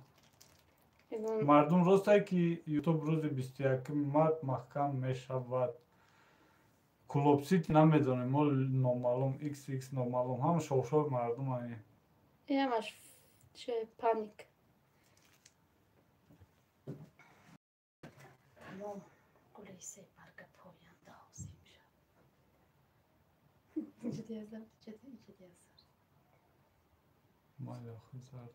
S2: Мардум ростае ки Ютуб рӯзи 21 март маҳкам мешавад. Клубсит намедонем, мо номаълум, xx номаълум, ҳама шовшови мардум ае.
S1: Ҳамаш че паник. Тамом, гулаи се барга поянда ҳозир мешавад. Иҷоди азар, иҷоди азар.
S2: Майли хизар.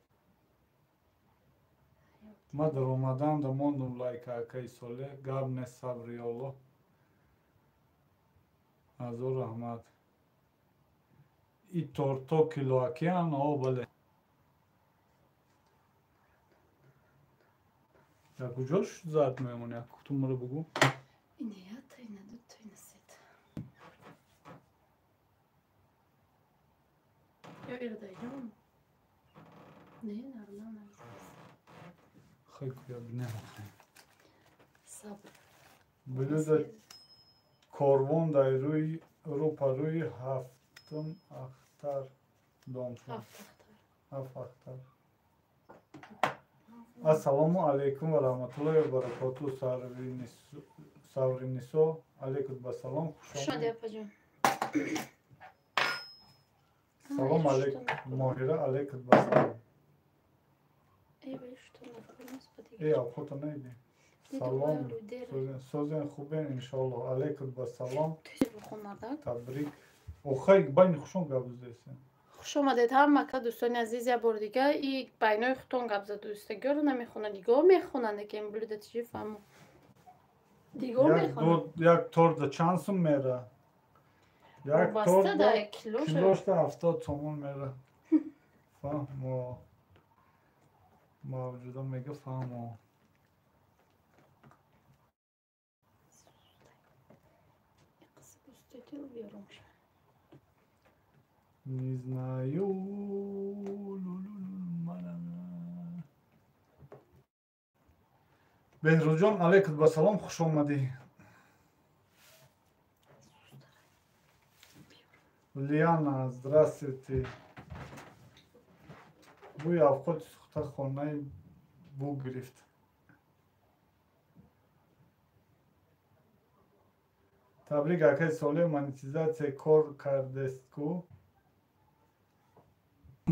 S2: Ма дар омадам да мондум лайка акаи Солеҳ, гап нест, сабри Аллоҳ. Ҳазор раҳмат. И торто килоакиян, о бале. Дар куҷош зард мемонӣ? Ту маро бугӯ.
S1: Ина ята, ина дута, ина сета. Ё ирда иҷон? Не, нормально.
S2: Хай куя бинем.
S1: Сабр.
S2: Блюда корвон дар рӯи рӯпарӯи ҳафтум ахтар дом шуд. Ҳафт ахтар. Ассалому алайкум ва раҳматуллоҳи ва баракоту. Савринисо алайкум ба салом.
S1: Хуш омадед, апаҷон.
S2: Салом алейкум, Моҳира, алайкум ба салом. Э, авқото наиди. Салом, созен хубен иншоаллоҳ. Алайкум ба салом. Табрик. Охай байни хушон гап задесен.
S1: Хуш омадед ҳама ка дӯстони азиз, як бори дига и байнои худтон гап зад дӯстагиёро намехонад, дигоҳ мехонанд, ки ин блюда чӣ фаҳму. Дигоҳ мехонанд.
S2: Як торт да чанд сум мера? Як торт
S1: да
S2: килош да 70 сомон мера. Фаҳмо. Мавҷуда мега фаҳмо. Не знаю. Беҳрӯзҷон, алайкум ба салом, хуш омадӣ. Лиана, здравствуйте. Бӯи авқоти сӯхта хонаи бӯ гирифт. Табрик, акаи Солеҳ, монетизатсия кор кардест ку?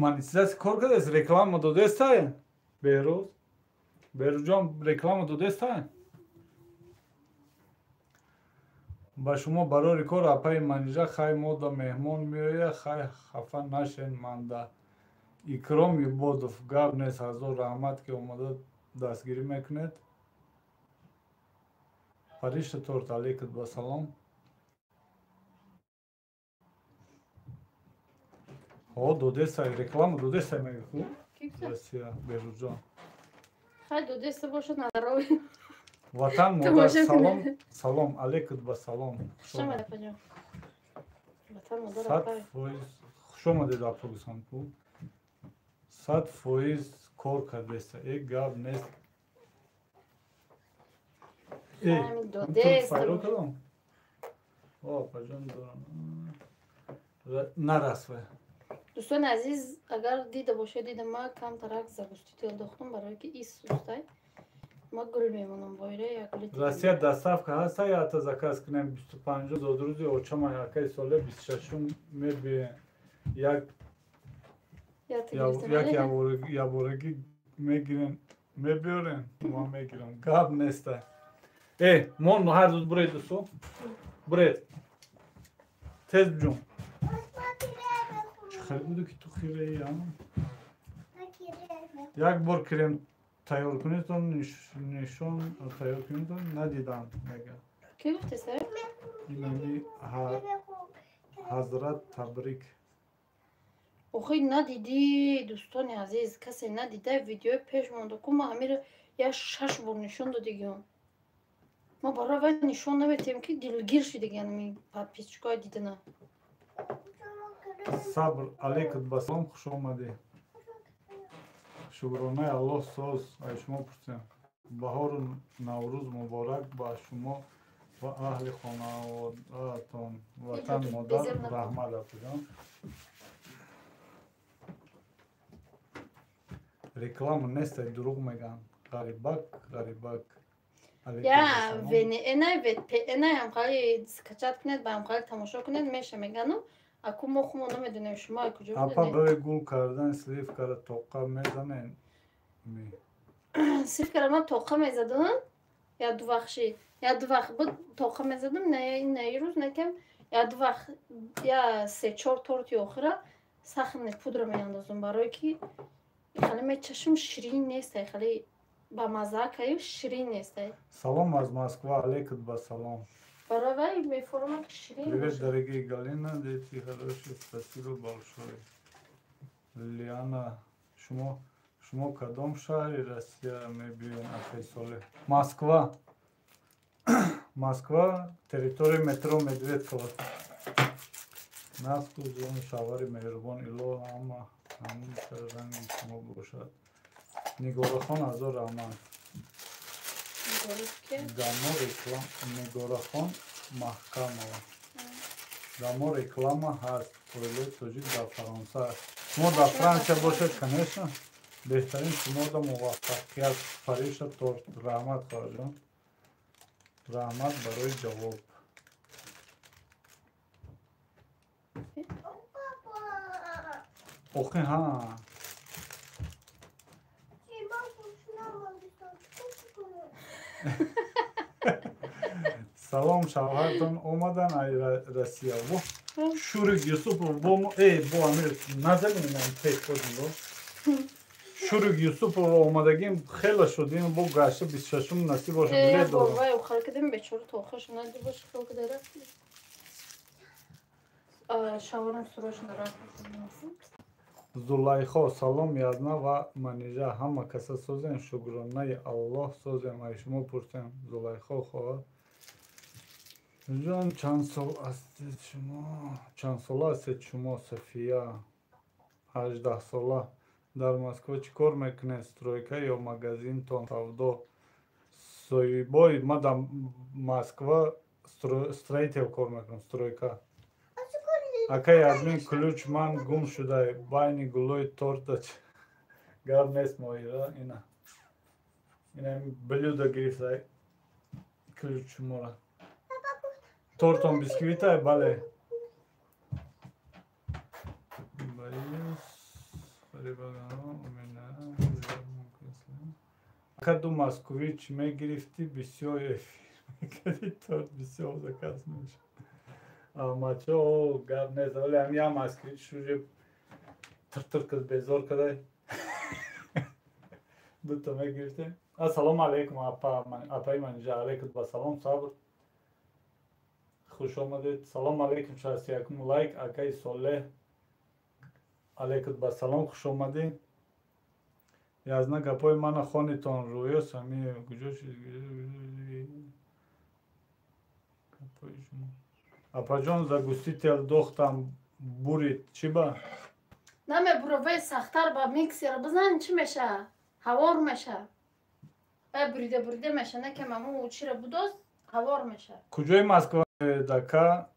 S2: Монетизатсия кор кардест? Реклама додестай? Беҳрӯз? Беҳрӯзҷон, реклама додестай? Ба шумо барори кор, апаи Манижа, хай мода меҳмон меояд, хай хафа нашен манда. Икром Ибодов, гап нест, ҳазор раҳмат ки омода дастгирӣ мекунед. Фаришта торт, алейкум ба салом. Ҳо, додесай, реклама додесай мега ху? Россия, Беҳрӯзҷон.
S1: Хай додеса бошад, надарови.
S2: Ватан модар, салом, салом, алейкум ба салом.
S1: Хуш омадед, апаҷон. Ватан модар, апай.
S2: 100% хуш омадед, апа-гусанпу. 100% кор кардеста. Э, гап нест. Э, файро кардам? О, апаҷон дорам. Нарасвай.
S1: Дӯстони азиз, агар дида бошед, дида ма камтарак загустител дохтум, барое ки ис сустай. Ма гул мемонам бойра як гули.
S2: Россия доставка ҳаста ё та заказ кунем 25 зодрӯзи очама акаи Солеҳ 26 мебием. Як Як яборагӣ мегирем, мебиёрем, ман мегирам. Гап неста. Э, мон ҳар дуз буред дӯсто. Буред. Тез биҷон. Чӣ хеле буду ки ту хираи, а? Як бор крем тайёр кунедтон нишон тайёр кунедтон надидам мега.
S1: Ки гуфтеса?
S2: Инами ҳазрат табрик.
S1: Охи надидӣ, дӯстони азиз, касе надида видеои пеш монда ку ма ҳамиро як шаш бор нишон додигиён. Ма барои вай нишон наметиҳем ки дилгир шидигиан ми подписчикои дидана.
S2: Сабр алейкум ба салом, хуш омадӣ. Шукронаи Аллоҳ соз, ай шумо пурсем. Баҳору Наврӯз муборак ба шумо ва аҳли хонаводаатон. Ватан модар раҳмат апаҷон. Реклама нест, дурӯғ мегӯянд. Ғарибак, ғарибак.
S1: Я VNN, VPN ҳамхали скачать кунед, ба ҳамхали тамошо кунед, меша мегану. Аку мо хумо намедонем шумо куҷо
S2: будед. Апа барои гул кардан сливкара тоқа мезанед?
S1: Сливкара ман тоқа мезадам. Я ду вақт ши. Я ду вақт буд тоқа мезадам, на рӯз накам. Я ду вақт я се-чор торти охира сахарный пудра меандозам барои ки хеле мечашам ширин нест, хеле ба мазза каю ширин нест.
S2: Салом аз Москва, алейкум ба салом.
S1: Барои вай мефурмам ки ширин.
S2: Привет, дорогие Галина, дети хорошие, спасибо большое. Лиана, шумо кадом шаҳри Россия мебиён акай Солеҳ? Москва. Москва, территория метро Медведково. Наску зон шавари меҳрубон илоҳ ҳама ҳамин ранги шумо бошад. Нигорахон ҳазор раҳмат. Дамо реклама Нигорахон Маҳкамова. Дамо реклама ҳаст. Оилаи тоҷик дар Фаронса. Шумо дар Франсия бошед, конечно, беҳтарин шумода муваффақият. Париша торт. Раҳмат хоҳарҷон. Раҳмат барои ҷавоб. Охи ҳа. Салом, шавҳартон омадан ай Россия. Шурик Юсупов бо бо Амир назанем пеш кодем. Шурик Юсупов омадагим хеле шудим бо гашта 26 насиб бошад билет дорам.
S1: Вай охар кадем бечора то охарш нади бош хел када рафт. Шаварам срочно рафт.
S2: Зулайхо салом язна ва Манижа ҳама каса созем шукронаи Аллоҳ созем ай шумо пурсем. Зулайхо хоҳар ҷон чанд сол ҳастед шумо? Чанд сола ҳастед шумо София? 18 сола. Дар Москва чӣ кор мекунед? Стройка ё магазинтон савдо? Соҳибой ма дар Москва строител кор мекунам, стройка. Акай админ ключ ман гум шуда байни гулои торта гап нест моира ина. Ина блюдо гирифта ключ шумора. Тортон бисквита бале. Ака ду москвич мегирифтӣ бисёр эфир мекардӣ торт бисёр заказ мешуд. Мачо гап нест, вале ҳам як москвич уже тир-тир кад безор кадай. Дута мегирифтем. Ассалому алайкум апаи Манижа, алайкум ба салом сабр. Хуш омадед. Салом алайкум 61 лайк акаи Солеҳ. Алайкум ба салом, хуш омадед. Язна гапои мана хонитон рӯё Самиев куҷо шуд? Гапои шумо. Апаҷон загустител дохтам бурид чӣ ба?
S1: Намебура вай сахтар ба миксер бизан чӣ меша? Ҳавор меша. Вай бурида бурида меша, не кам аму чира будоз ҳавор меша.
S2: Куҷои Москва дака?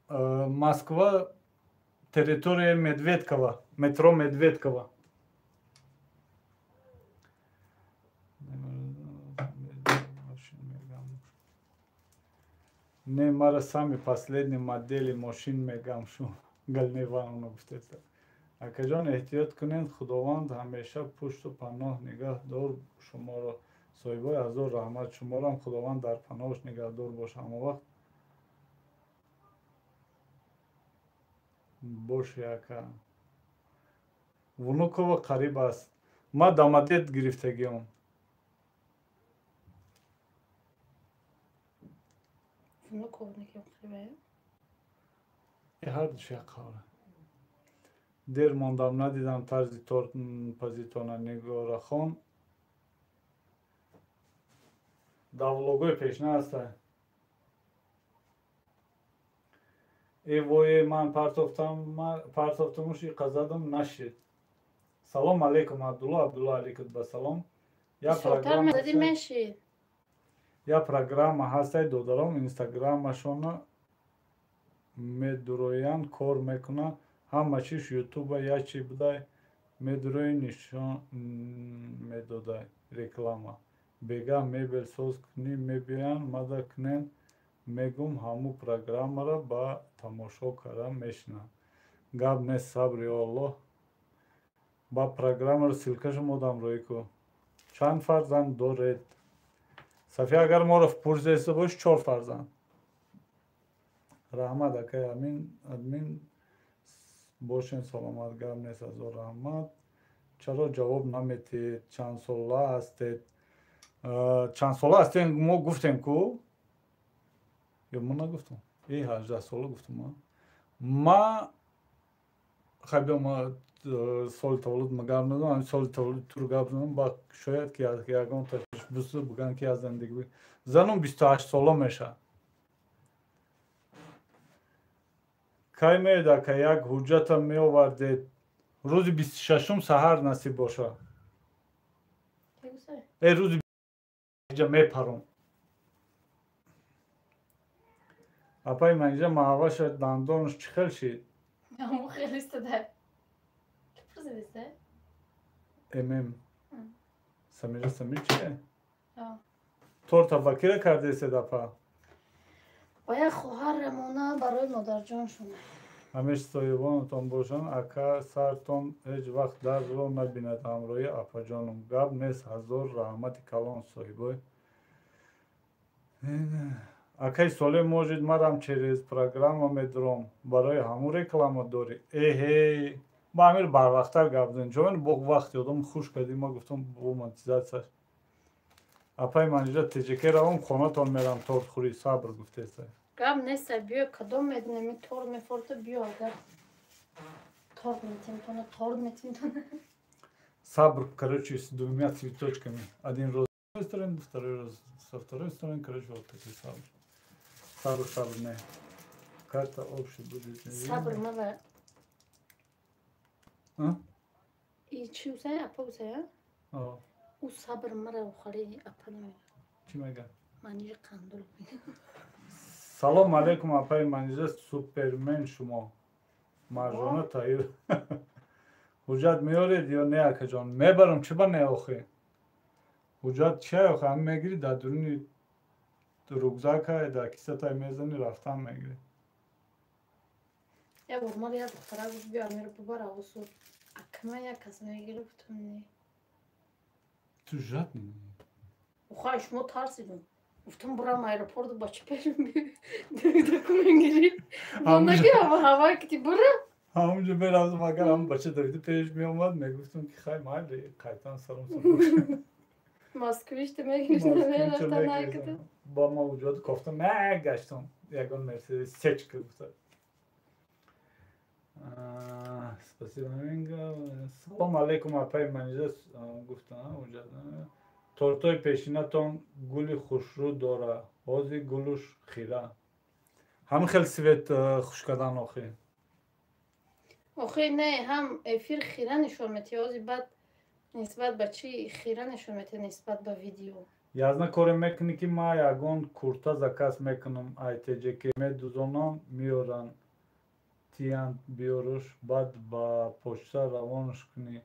S2: Москва территория Медведкова, метро Медведкова. Не, мара сами последний модели мошин мегам шу. Галина Ивановна гуфтеста. Акаҷон, эҳтиёт кунед, Худованд ҳамеша пушту паноҳ нигаҳдор шуморо. Соҳибои ҳазор раҳмат, шуморо Худованд дар паноҳаш нигаҳдор боша. Ҳама вақт боши ака. Внукова қариб аст. Ма Домодед гирифтагиам. Ҳардуш як қавра. Дер мондам, надидам тарзи торт пазитона. Нигорахон дар влогҳои пешна ҳаста. Э вое, ман партофтамуш иқа задам, нашид. Салом алейкум, Абдулло. Абдулло алейкум ба салом. Я программа ҳастай, додаром, инстаграмашона медуроянд, кор мекунанд. Ҳама чиз ютуба як чи будай, медурои нишон медодай реклама. Бега мебел соз кунӣ мебиёянд, мада кунен, мегум ҳаму программаро ба тамошо карда мешинанд. Гап нест, сабри Аллоҳ. Ба программаро ссылкаша модам рӯй ку. Чанд фарзанд доред? Сафия, агар моро пурсида бош, 4 фарзанд. Раҳмат, акай Амин, админ бошен, саломат. Гап нест, ҳазор раҳмат. Чаро ҷавоб наметиҳед? Чанд сола ҳастед? Чанд сола ҳастем мо гуфтем ку? Ё мо нагуфтам? 18 сола гуфтам. Ма хай биё, ма соли таваллуд ма гап надам, соли таваллуд туро гап задам, ба шояд ки ягон ташбусу буган ки аз зиндагӣ. Занум 28 сола мешавад. Кай меояд ака, як ҳуҷҷата меовардед. Рӯзи 26-ум саҳар насиб боша. Э рӯзи ҷа мепаром. Апаи Манижа, маҳаваша дандонаш чӣ хел шид? ММ. Самира Самир чие? Торта ба кира кардесед, апа?
S1: Ба як хоҳар рамона барои модарҷоншон.
S2: Ҳамеш соҳибонатон бошанд, ака, сартон ҳеҷ вақт дардро набинад ҳамроҳи апаҷонум. Гап нест, ҳазор раҳмати калон соҳибой. Акай Соле, может марам через программа медуром, барои ҳамун реклама дорӣ. Эҳе, ба амир барвақттар гап занем. Чун бо вақт ёдам хуш кардӣ, ма гуфтам бо монетизатсияш. Апаи Манижа, ТЖК равам, хонатон мерам торт хӯрӣ, сабр гуфтеса.
S1: Гап нест, биё, кадом медонем, торт мефорта, биё, агар торт метим тона, торт метим тона.
S2: Сабр, короче, с двумя цветочками. Один роз с одной стороны, второй роз со второй стороны, короче, вот такой сабр. Сабр, сабр, не. Карта общая будет.
S1: Сабр, мала.
S2: А?
S1: И чи усай, апа усай, а? У сабр мара ухали апа намега.
S2: Чи мега?
S1: Манижа қандул.
S2: Салом алейкум, апаи Манижа, супермен шумо. Маржона Таир. Ҳуҷҷат меоред ё не, акаҷон? Мебарам, чӣ ба не охи? Ҳуҷҷат чия охи? Ҳам мегирӣ дар дуруни рюкзака, дар кисатай мезанӣ, рафтан мегирӣ.
S1: Як бор мара як духтара гуфт, биё амиро бубар авусу. Акма як кас мегирӣ, гуфтам не.
S2: Ту жадный.
S1: Ухай, шумо тарсидум. Гуфтам бурам аэропорт ба чӣ пешм документ гирӣ. Монаги ҳавай ки ти бура.
S2: Ҳамонҷо мерафтам, агар ҳамон бача давида пеш меомад, мегуфтам ки хай майли, қайтан саром саром.
S1: Москвичта мегирифтам, мерафтам накардам.
S2: Ба ма вуҷуд кофтам, нагаштам. Ягон Мерседес сечка гуфта. Спасибо. Салом алейкум, апаи Манижа, гуфтам ҳуҷҷат. Тортои пешинатон гули хушрӯ дора, ҳозир гулуш хира. Ҳамин хел свет хуш кардан охи.
S1: Охи не, ҳам эфир хира нишон метиҳад, ҳозир баъд нисбат ба чӣ хира нишон метиҳад нисбат ба видео.
S2: Язна коре мекунӣ ки ма ягон курта заказ мекунам, ай ТҶК медузонам, меоранд, тиянд, биёруш, баъд ба почта равонаш кунӣ.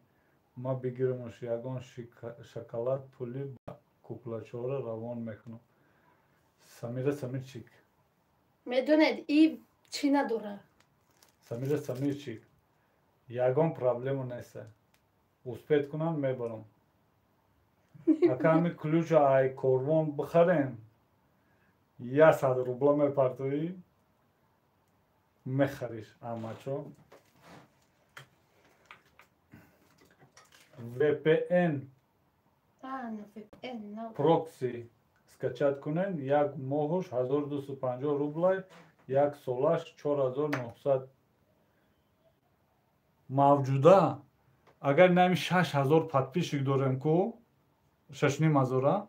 S2: Ма бигирамуш ягон шоколад пулӣ ба куклачора равон мекунам. Самира Самирчик.
S1: Медонед, и чӣ надора?
S2: Самира Самирчик. Ягон проблема нест. Успеть кунам мебарам. Ака ҳами ключа ай корвон бихарем, 100 рубла мепартоӣ, мехариш амачо. VPN прокси скачать кунен, як моҳуш 1250 рублай, як солаш 4900 мавҷуда. Агар нами 6000 подписчик дорем ку, 6500,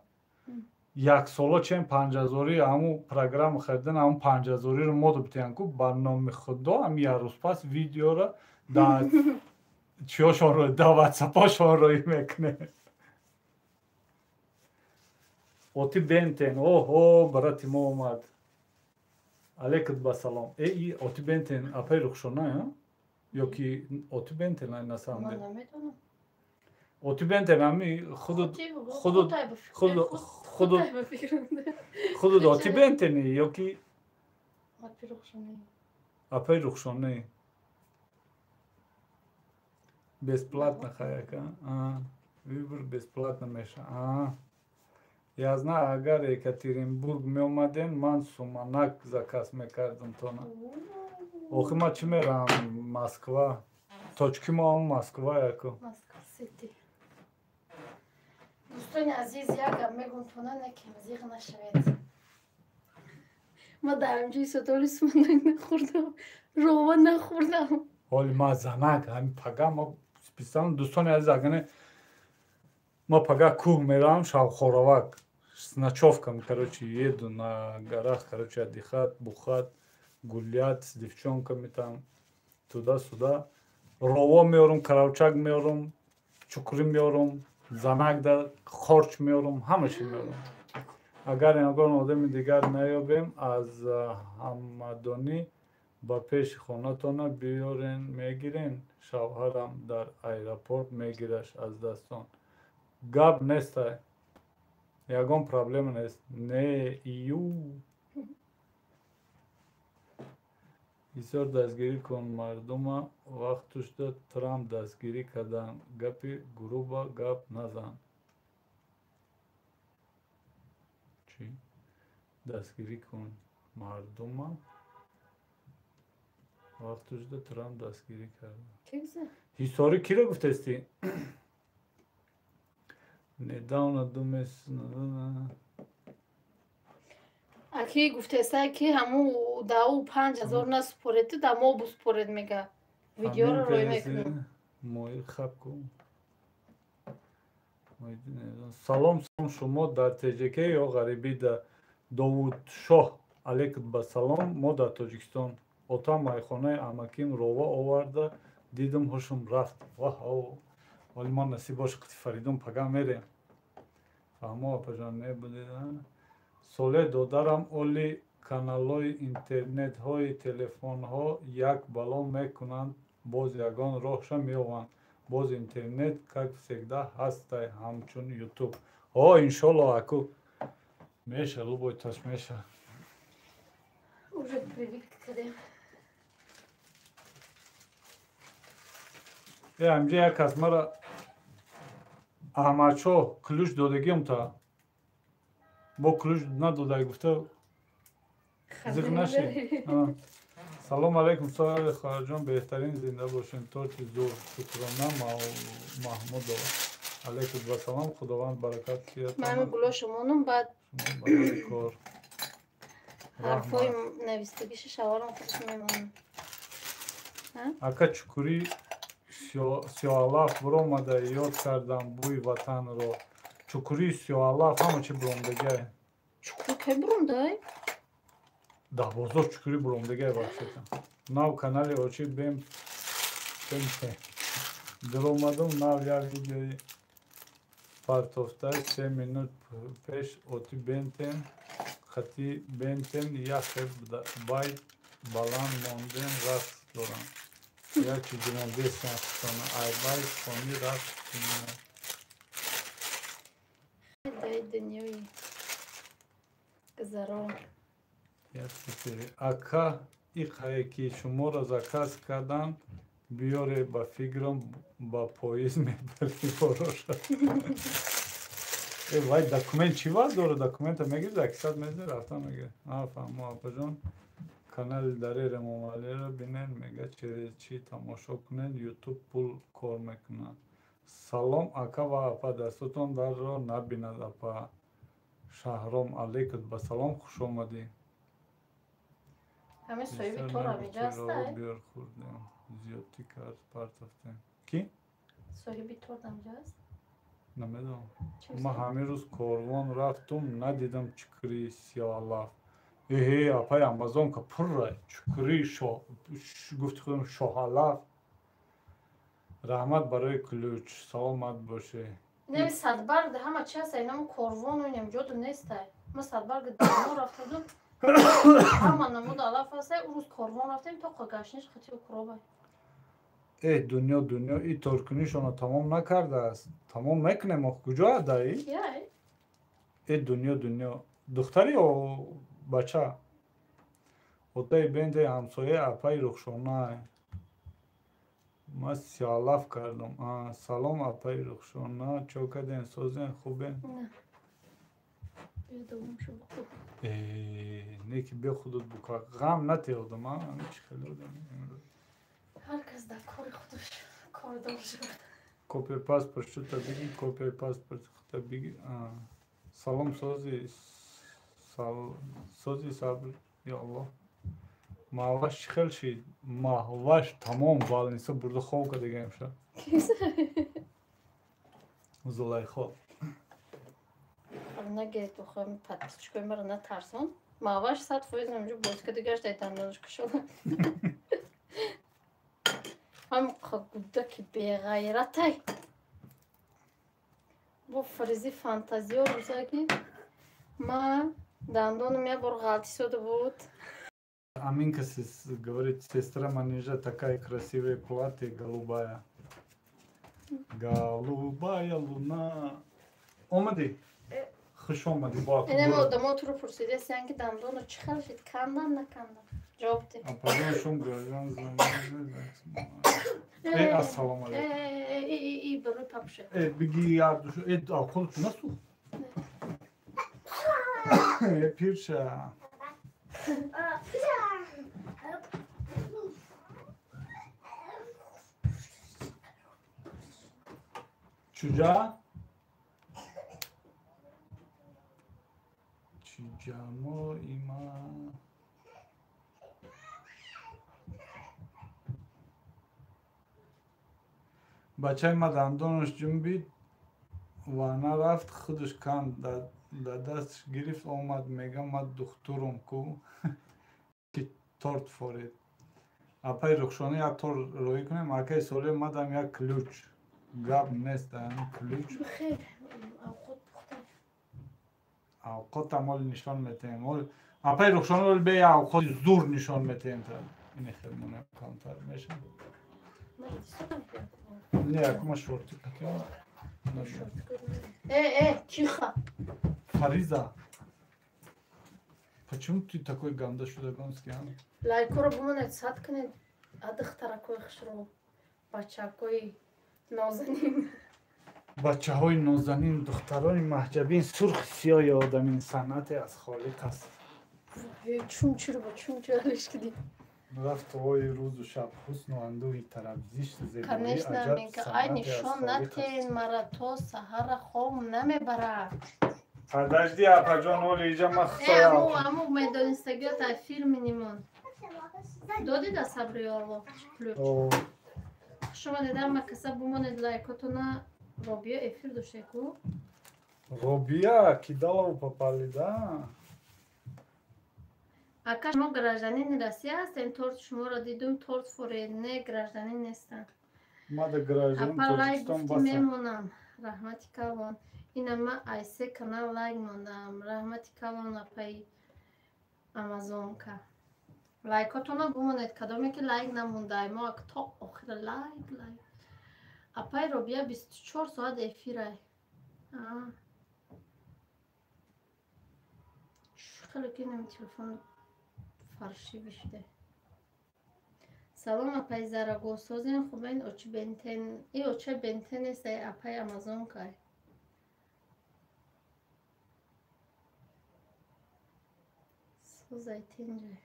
S2: як сола чен 5000 ҳаму программа харидан, ҳаму 5000-ро мо битиҳан ку, ба номи худо ҳами як рӯз пас видеоро да чиёшонро да ватсапошон роӣ мекунем. Оти бентен, оҳо, барати мо омад. Алейкум ба салом. Э, и оти бентен апай Рухшона, ё ки оти бентен ай на самом деле? Оти бентен ами худут худут худут худут худут оти бентени ё ки
S1: апай Рухшона.
S2: Апай Рухшона. Бесплатно хаяка. А, выбор бесплатно меша. А. Я знаю, агар Екатеринбург меомадем, ман суманак заказ мекардам тона. Охи ма чӣ мерам Москва? Точки мо ҳам Москва яко.
S1: Москва сити. Дӯстони азиз, як гап мегум тона, некем зиғ нашавед. Ма дар ҳамҷои сотоли суманак нахӯрдам, рова нахӯрдам.
S2: Ҳоли ма занак, ҳами пага ма специально дӯстони азиз, агане ма пага кӯҳ мерам, шабхоравак с ночевками, короче, еду на горах, короче, отдыхать, бухать, гулять с девчонками там, туда-сюда. Рово меорум, каравчак меорум, чукрӣ меорум, занак да хорч меорум, ҳама чӣ меорум. Агар ягон одами дигар наёбем, аз ҳамадонӣ ба пеши хонатона биёрен, мегирен, шавҳарам дар аэропорт мегираш аз дастон. Гап нестай. Ягон проблема нест. Не, ию. Бисёр дастгирӣ кун мардума, вақтушда Трамп дастгирӣ кардан. Гапи груба гап назан. Чӣ? Дастгирӣ кун мардума, вақтушда Трамп дастгирӣ кардан. Ҳисорӣ киро гуфтестӣ? Недавно думес.
S1: Аки гуфтеста ки ҳаму даъу 5000 насупоред, да мо буспоред мега. Видеоро рой мекунем.
S2: Мои хаб ку. Салом, салом, шумо дар ТЖК ё ғарибӣ? Да Довудшоҳ алейкум ба салом, мо дар Тоҷикистон. Отам майхонаи амаким рова оварда, дидам, ҳушум рафт. Ваҳ, вале мо насиб бош, қити Фаридун пага мерем. Фаҳмо, апаҷон, не будед. Соле додарам оли каналҳои интернетҳои телефонҳо як бало мекунанд, боз ягон роҳша меёбанд. Боз интернет как всегда ҳастай, ҳамчун ютуб. О, иншолло, аку меша, любой таш меша.
S1: Уже привык кардем.
S2: Э, ҳамҷа як кас мара Аҳмадшоҳ ключ додагиам та бо ключ надодай гуфта зиқ нашед. Салом алейкум, соҳиби хоҳарҷон, беҳтарин, зинда бошем. Торти зур, шукрона Маҳмудова. Алейкум ва салом, Худованд баракат диҳад.
S1: Ман гулошо монум, баъд
S2: шумо барои кор.
S1: Ҳарфҳои навистагиша шаварам худш мемонам.
S2: Ака, чукурӣ сиёҳалаф биромада, ёд кардам бӯи ватанро. Чукурии сиёҳалаф ҳама чи биромдагиай.
S1: Чукур кай биромдай?
S2: Дар бозор чукурӣ биромдагиай вообще-то. Нав канали очи бем диромадум, нав як видеои партофта 3 минут пеш оти бентен хати бентен яхе байт баланд мондем, рақс дорам. Як чизи мондесиам хусона айбай хони рақс кунам.
S1: Дай дунёи гузаро.
S2: Ака, иқае ки шуморо заказ кардан, Биёре ба фикрам ба поезд мебари бороша. Э вай документ чӣ вазъ дорад? Документа мегири, аксар мезани, рафта мегири. Фаҳмо апаҷон. Канали Далер Эмомалиро бинед, мега через чӣ тамошо кунед, ютуб пул кор мекунад. Салом ака ва апа, дастотон дарро набинад апа. Шаҳром алейкум, ба салом хуш омадӣ.
S1: Ҳамин соҳиби тор ҳаминҷа ҳастай?
S2: Биёр хӯрдем, зиёдтӣ кард, партофтем. Кӣ?
S1: Соҳиби торт ҳаминҷа аст?
S2: Намедонам. Ман ҳамин рӯз корвон рафтум, надидам чукри сиёҳалаф. Эҳе, апаи Амазонка пурра чукри гуфти худам шоҳалаф. Раҳмат барои ключ, саломат бошед.
S1: Инами садбарг ҳама чи ҳаста, инами корвону инам ҷоду нестай. Ма садбарг дармо рафтадум, ҳама намуд алаф ҳастай. Ӯ рӯз корвон рафтем, то гаштниш хати укробай.
S2: Э дунё, дунё, и торкунишонро тамом накардааст. Тамом мекунем, ох куҷо адаи? Э дунё, дунё, духтари ё бача? Отаи бенде ҳамсояи апаи Рухшона. Ман сиёҳалаф кардам. Салом апаи Рухшона, чо кардем, созем, хубем? Не ки бе худут бука, ғам натеодам, а? Ҳамин чи хеле одам.
S1: Ҳар кас дар кори худаш кордор шуд.
S2: Копияи паспорт шута биги, копияи паспорт хута биги. Салом сози, сози сабр, ё Аллоҳ. Маҳваш чӣ хел шид? Маҳваш тамом балниса бурда хоб карда имшаб. Зулайхо.
S1: Нагиред бухоем подписчикои маро натарсон. Маҳваш 100% ҳаминҷо боз карда гашта дандонаш кушода. Ҳам гудаки беғайратай. Бо фризи фантазиё рӯзаки ма дандонам як бор ғалтӣ сода буд.
S2: Аминка говорит, сестра Манижа такая красивая платье, голубая. Голубая луна. Омадӣ? Хуш омадӣ.
S1: Инам одамо туро пурсидастиян ки дандоно чӣ хел шид, кандам накандам? Ҷавоб де.
S2: Апаҷон шум граждан. Э, ассалому алейкум.
S1: Э, барои папша.
S2: Э, биги ярдушу. Э, худат насух. Э, пирша. Чуҷа? Чуҷамо има. Бачаи ма дандонаш ҷунбид ва нарафт, худаш канд, дар дасташ гирифт омад, мега ма духтурум ку ки торт форид. Апаи Рухшона як торт роҳӣ кунем, акаи Солеҳ мадам як ключ. Гап нест, ами ключ. Авқотам ҳоли нишон метаҳем. Апаи Рухшона ҳоли бе як авқоти зур нишон метаҳем. Ини хел монем камтар мешавад. Не, якума шорти катем.
S1: Э, э, тихо.
S2: Фариза. Почему ты такой ганда шудагонский, а?
S1: Лайкоро бумонед, сад кунед, а духтаракои хушро, бачакои нозанин.
S2: Бачаҳои нозанин, духтарони маҳҷабин, сурх сиёҳи одамин, санъате аз холиқ аст.
S1: Чун чиро ба чун чиро алиш кидӣ?
S2: Рафтуҳои рӯзу шаб, ҳусну андӯҳи тараб, зишту зебоӣ
S1: Конечно,
S2: аҷаб
S1: мега, ай
S2: санъате аз
S1: нишон
S2: холиқ аст.
S1: натен мара то саҳара хоб намебарад.
S2: Подожди, апаҷон, оли иҷа ма
S1: Э,
S2: хитоя.
S1: аму, аму медонистагиёт ай филми нимон. Додӣ да сабри Аллоҳ ключ. Шумо дидам ма каса бумонед лайкотона. Робия эфир доште ку?
S2: Робия, кидалову попали, да?
S1: Ака, шумо гражданини Россия ҳастем, торт шуморо дидум, торт форед. Не, гражданин нестам.
S2: Мада гражданин
S1: Апа лайк
S2: Тоҷикистон
S1: гуфтӣ
S2: баса.
S1: мемонам. Раҳмати калон. Ина ма айсе канал лайк мондам. Раҳмати калон апаи Амазонка. Лайкотона бумонед, кадоме ки лайк намондай. Мо ак то охира лайк, лайк. Апаи Робия 24 соат эфирай. Хеле ки инам телефон фаршивӣ шуда. Салом апай Зарагул, созен хубен очи бентен. И оча бентен нест, ай апай Амазонкай. Созай тинҷай.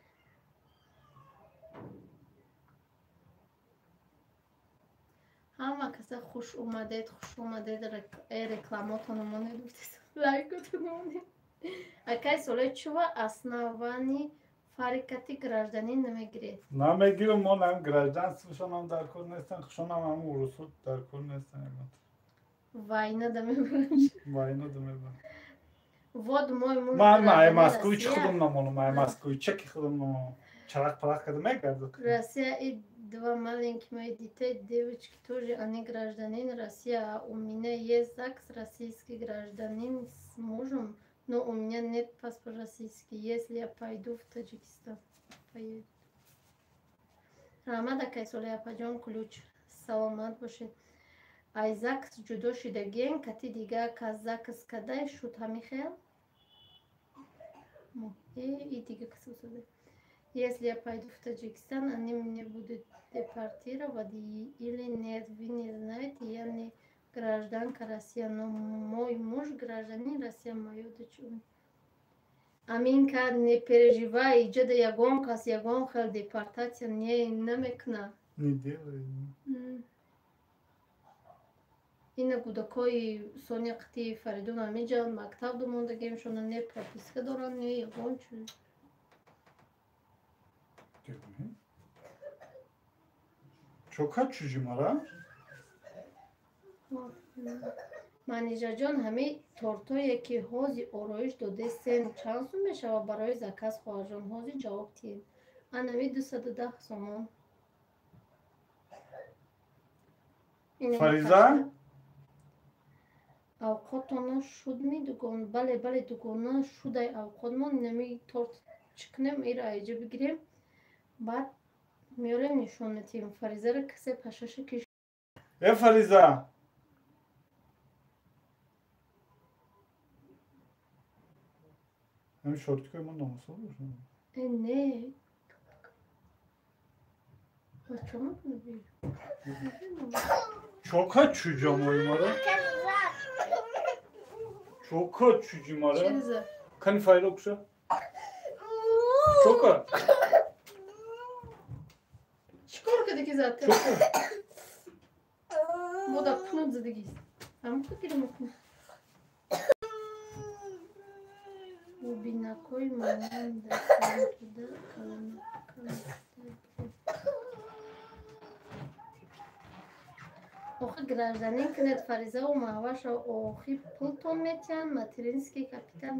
S1: Ҳама каса хуш омадед, хуш омадед. Рекламотон монед, лайкотон монед. Акай соле чува основани фарикати гражданин намегиред?
S2: Намегирам, мо нам гражданствошонам дар кор нестан, хушонам ҳам урусу дар кор нестан.
S1: Вайна да мебарам.
S2: Вайна да мебарам.
S1: Вот мой муж.
S2: Ман ай Москвич худам намонам, ай москвичаки худам намонам. Чарах-парах када мегардад.
S1: Россия и два маленьких моих детей, девочки тоже, они гражданин России, а у меня есть ЗАГС российский гражданин с мужем, но у меня нет паспорта российский, если я пойду в Таджикистан. Поеду. Раҳмат акай Соле апаҷон, ключ. Саломат бошед. Ай ЗАГС ҷудо шидагиен, кати дига кас ЗАГС кадай шуд ҳами хел? И дига кас усаде. Если я пойду в Таджикистан, они меня будут депортировать или нет, вы не знаете, я не гражданка России, но мой муж гражданин России, мою дочь. Аминка, не переживай, иҷода ягон кас, ягон хел депортация не намекна.
S2: Не делай.
S1: Ина кӯдакои Соня қити Фаридун ҳамиҷа мактаб домондагиемшона не прописка доранд, не ягон чиз.
S2: Чока чужи мара?
S1: Манижаҷон, ҳамин тортое ки ҳози ороиш додесен чанд сум мешавад барои заказ, хоҳарҷон? Ҳози ҷавоб диҳед. Анами 210 сомон.
S2: Фариза?
S1: Авқотона шудми дугон? Бале, бале, дугона шудай авқотмон. Инами торт чӣ кунем, ира айҷа бигирем, баъд меорем нишон метиҳем. Фаризаро касе пашаша киш.
S2: Э, Фариза! Ҳамин шортикои мо номусол бошад?
S1: Э, не. Бачамо кунӣ?
S2: Чока чуҷамои мара? Чока чуҷи мара?
S1: Чиза?
S2: Кани файло куша? Чока?
S1: Чикор кардӣ зад?
S2: Чока?
S1: Бода пунут задагист. Ҳам гирем кун. Бинакои монанда туда калона. Охи гражданин кунед Фаризаву Маҳваша, охи пултон метиҳанд, материнский капитал.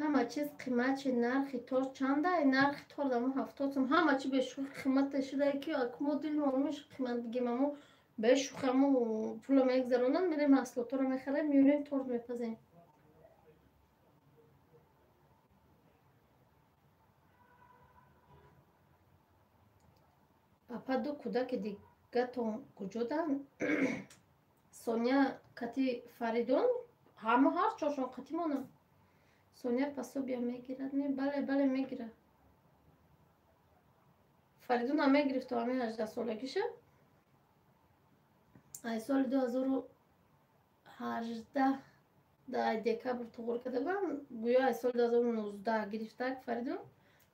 S1: Ҳама чиз қимат шид. Нархи торт чандай? Нархи торт амо 70 сум. Ҳама чи бешӯхи қимата шуда ки мо дилмон мешуд қимат бигем, амо бешӯхи амо пуло мегзаронанд, мерем маҳсулотҳоро мехарем, меорем торт мепазем. Апа, ду кӯдаки дигатон куҷоданд? Соня кати Фаридун ҳама ҳар чоршон қати монанд. Соня пособия мегирад? Не, бале, бале, мегирад. Фаридунам мегирифт то ҳамин 18 солагиша. Ай соли 2018 дар декабр туғур карда будам, гӯё ай соли 2019 гирифтак Фаридун,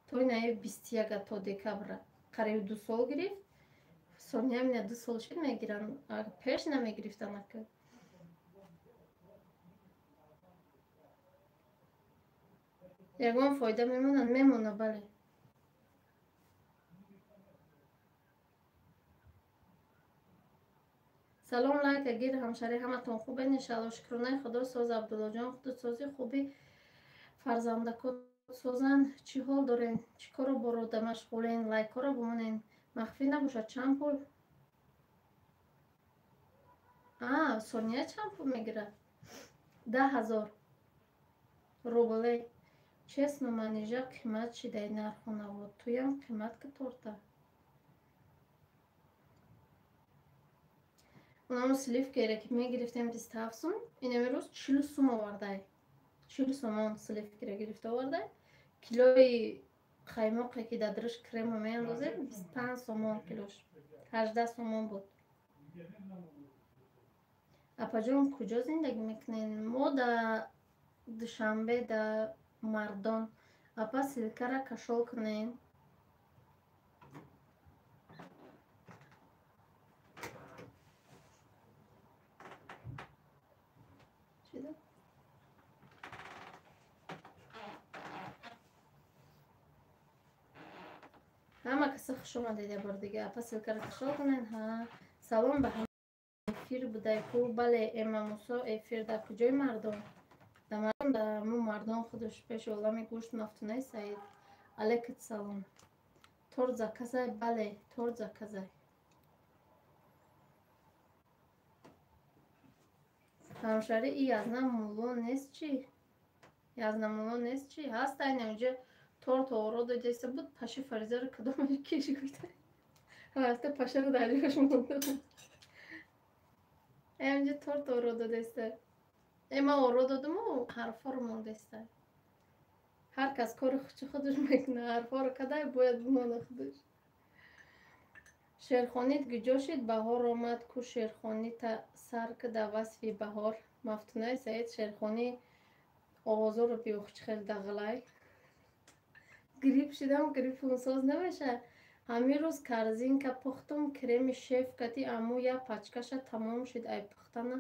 S1: то инаи 21 то декабра қариб 2 сол гирифт. Соня мина 2 сол шид мегиранд, пеш намегирифтан ака. Ягон фоида мемонад? Мемонад, бале. Салом, лайка гир, ҳамшари, ҳаматон хубен, иншалло. Шукронаи Худо соз, Абдуллоҷон, худо сози, хуби, фарзандакот созанд. Чӣ ҳол дорен? Чӣ корро борода машғулен? Лайкҳоро бимонен. Махфӣ набошад, чанд пул? А, Сония чанд пул мегирад? 10 000 рубле. Честно, Манижа қимат шидай нарху наво. Туям қимат ки торта. Унамо сливкере ки мегирифтем 27 сум, инами рӯз 40 сум овардай. 40 сомон сливкере гирифта овардай. Килои қаймоқе ки дар дараш крема меандозем 25 сомон килош. 18 сомон буд. Апаҷон, куҷо зиндагӣ мекунед? Мо дар Душанбе, дар Мардон. Апа, ссылкара кашол кунед. Ҳама каса хуш омадед я бор дига. Апа, ссылкара кашол кунед. Ҳа, салом ба ҳама. Эфир будай ку? Бале, Эмма Мусо, эфир дар куҷои Мардон? Дар Мардон, дар мо Мардон худаш пеш олами гӯшт. Мафтунаи Саид, алейкум салом. Торт заказай? Бале, торт заказай. Ҳамшари и Язна мулло нест чӣ? Язна мулло нест чӣ? Ҳаст, айна инҷа торт оро додеста буд. Паши Фаризаро кадом киш гуфта? Рафта пашаро дар ҷояш монда. Инҷа торт оро додеста. Ман оро додуму ҳарфҳоро мондаста. Ҳар кас кори хучи худаш мекунад. Ҳарфҳоро кадай бояд бимона худаш. Шерхонит гуҷо шид? Баҳор омад ку шерхонита сар кида васфи баҳор. Мафтунаи Саид, шерхонӣ овозоро биёхчи хел дағлай. Грипп шидам, гриппунсоз намешавад. Ҳамин рӯз корзинка пухтум, креми шеф кати аммо як пачкаша тамом шид. Ай пухтана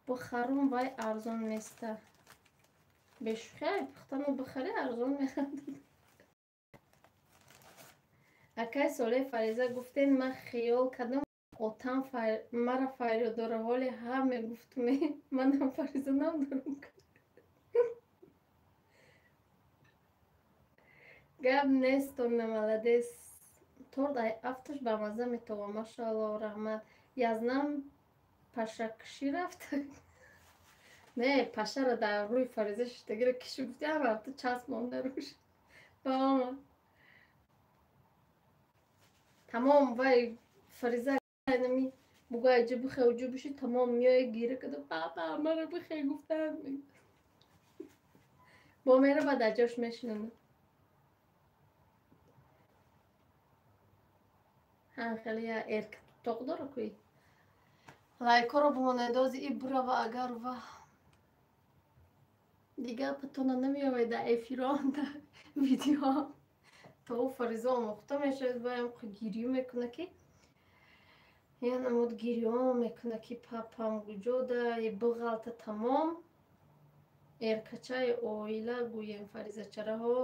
S1: бихарум, вай арзон места. Бешӯхӣ, ай пухтану бихарӣ арзон мехарад. Акай Солеҳ, Фариза гуфтен, ман хиёл кардам отам мара фарёд дора, ҳоле ҳа мегуфтуме, манам Фариза надорам. Гап нест, она молодец. Торт ай афташ ба мазза метова. Машаалло, раҳмат. Язнам пашакушӣ рафт? Не, пашаро дар рӯи Фариза шиштагиро киши гуфти, ҳам рафта часп монда рӯш. Ба омад. Тамом, вай Фариза нами бугӯ айҷа бихе, уҷо биши, тамом меоя гира када папа мара бихе гуфтанд. Бо мера ба дар ҷош мешинонад. Ҳа, хеле я эрк тоқ дора куи. Лайкоро бимонед, ози и бурава агар ва дигар патона намеёвед дар эфирон, дар видео. То Фариза омӯхта мешавад, ваям гирё мекунад ки я намуд гирё мекунад ки папам куҷо да биғалта тамом. Эркачаи оила гӯем Фаризачараҳо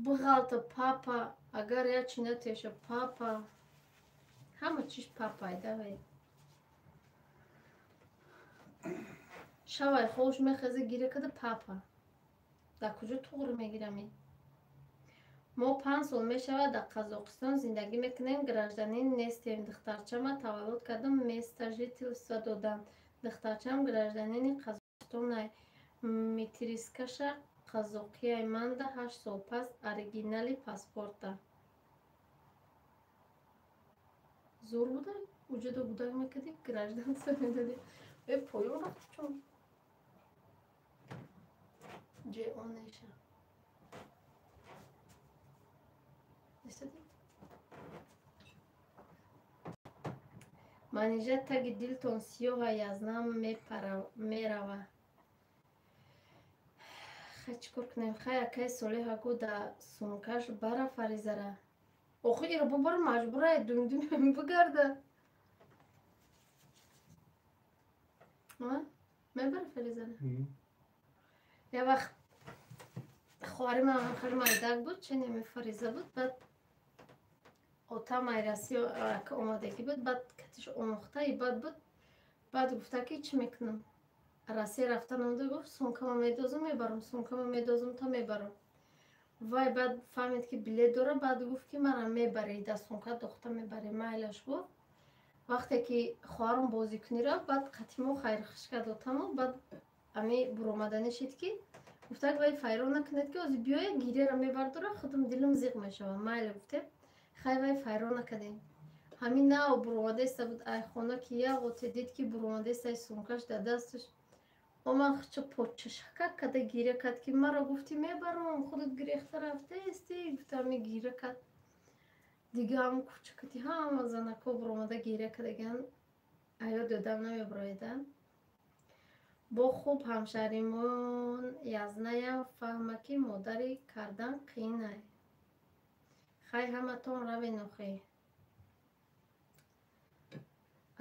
S1: биғалта папа, агар як чи натеша папа, ҳама чиш папай давай. Шавай ховш мехезе гиря када папа. Дар куҷо туғри мегирами? Мо 5 сол мешавад дар Қазоқистон зиндагӣ мекунем, гражданин нестем. Духтарчама таваллуд кардам, место жительства доданд. Духтарчам гражданини Қазоқистонай. Метрискаша қазоқияй манда 8 сол пас оригинали паспорта. Зур буда? Уҷудо гудак мекардӣ, гражданство медодӣ. Э, поён рафт чун. Ҷе он неша. Манижа таги дилтон сиёҳа язнам мерава. Хай чӣ кор кунем? Хай акай Солеҳ аку да сумкаш бара Фаризара. Охи иро бубара маҷбурай думдум бигарда. Мебара Фаризара? Я вақт хоҳари ман хеле майдак буд, ченеми Фариза буд, баъд отам ай Россия омадагӣ буд, баъд катиш омӯхтаи баъд буд, баъд гуфта ки чӣ мекунам? Россия рафтан омада гуфт сумкама медозам мебарам, сумкама медозам то мебарам. Вай баъд фаҳмид ки билет дора, баъд гуфт ки мара мебарӣ, дар сумка дохта мебарӣ, майлаш гуфт. Вақте ки хоҳарам бозикунӣ рафт, баъд қатимо хайрхуш кард отаму, баъд ами буромаданӣ шид ки Гуфтак вай файрон накунед ки ози биёя гиряра мебардора, худам дилам зиқ мешава. Майли гуфтем. Хай вай файрон накардем. Ҳамин нав буромадаиста буд айхона ки як ғоте дид ки буромадаиста сумкаш дар дасташ. Омад хуча почашака када гиря кард ки маро гуфтӣ мебаром, худат гирехта рафтаисти. Гуфта ҳамин гиря кард. Дига ҳамн кӯчакати ҳама занако буромада гиря кардаган аёд ёдам намебарояда. Бо хуб ҳамшаҳримон язнаям фаҳма ки модарӣ кардан қиинай. Хай ҳаматон равен охи.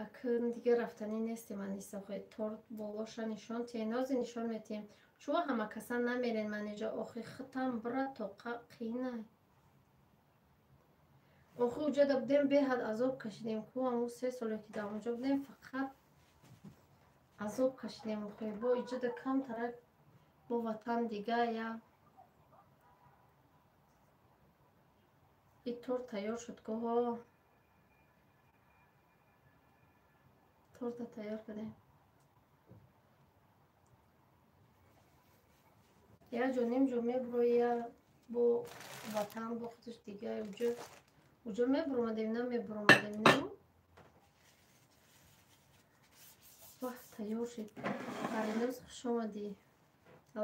S1: Акн дига рафтанӣ нестем Аниса охи. Торт болоша нишон тиҳем, нози нишон метиҳем. Чӯ ҳама каса намерен манижа охи хитам бира тоқа қиинай. Охи уҷода будем беҳад азоб кашидем. Ку ҳамун 3 соле ки дар онҷо будем фақат азоб кашидем охи. Бо иҷода камтарак бо ватан дига я и торт тайёр шуд ку ҳо. Торта тайёр кардем. Як ҷо ним ҷо мебурои, я бо ватан бо худаш дига уҷо мебуромадем, намебуромадем, не? Вах, тайёр шуд. Париноз хуш омадӣ.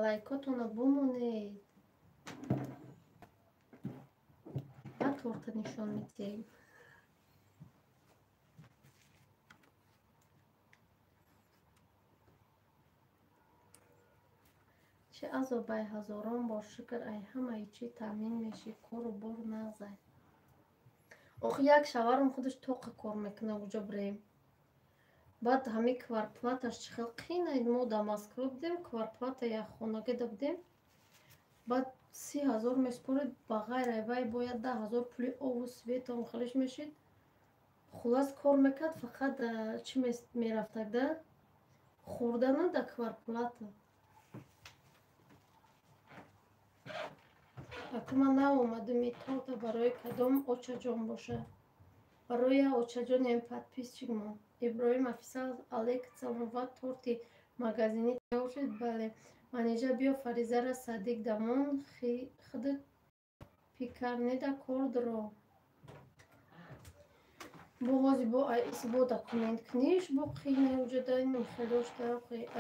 S1: Лайкотонро бумонед. Баъд торта нишон медиҳем. Чӣ азобай ҳазорон бор шукр ай ҳамаи чӣ таъмин мешӣ, кору бор нағзай. Охи як шаварам худаш тоқа кор мекунад уҷо бирем. Баъд ҳамин кварплаташ чӣ хел қинай. Мо дар Москва будем, кварплата як хонагида будем. Баъд 30 000 месупорид, ба ғайр ай вай бояд 10 000 пули обу светам хелиш мешид. Хулас кор мекард, фақат чӣ мерафтаг да? Хӯрдана да кварплата. Аку ман наомадам и торта барои кадом очаҷон боша. Барои очаҷонем подписчик мо. Иброҳим Афисал алейк салом ва торти магазинӣ тайёр шуд. Бале. Манижа биё Фаризара Садиқ дамон худат пикарнеда кор дро. Бо ҳози бо айс бо документ куниш бо қийна уҷода хелошта.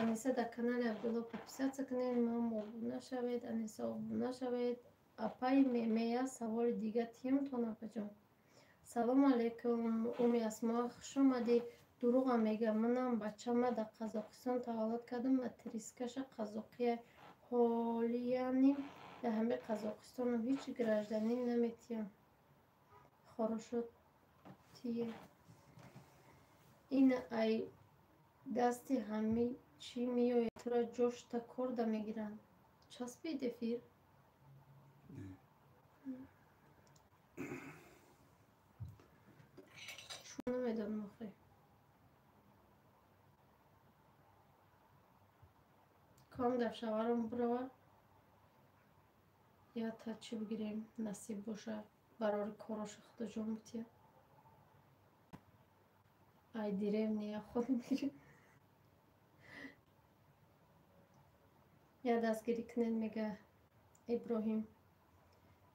S1: Аниса дар канали Абдулло подписаться кунед, мам обуна шавед, Аниса обуна шавед. Апаи мемея саволи дига тиёмтон апаҷон. Салом алейкум Уми Асмо, хуш омадӣ. Дурӯғам мегӯям, манам бачама дар Қазоқистон таваллуд кардам, матрискаша қазоқия. Ҳолияни дар ҳамаи Қазоқистонам ҳеҷ гражданин наметиҳам. Хорошо тие. Ин ай дасти ҳами чӣ меояд, тура ҷошта корда мегиранд. Часпид эфир? Чун намедонам охи. Кам дар шаварам бирава, я та чӣ бигирем, насиб боша, барори короша худоҷон бития. Ай деревня я худ мегирем. Я дастгирӣ кунед мега Иброҳим.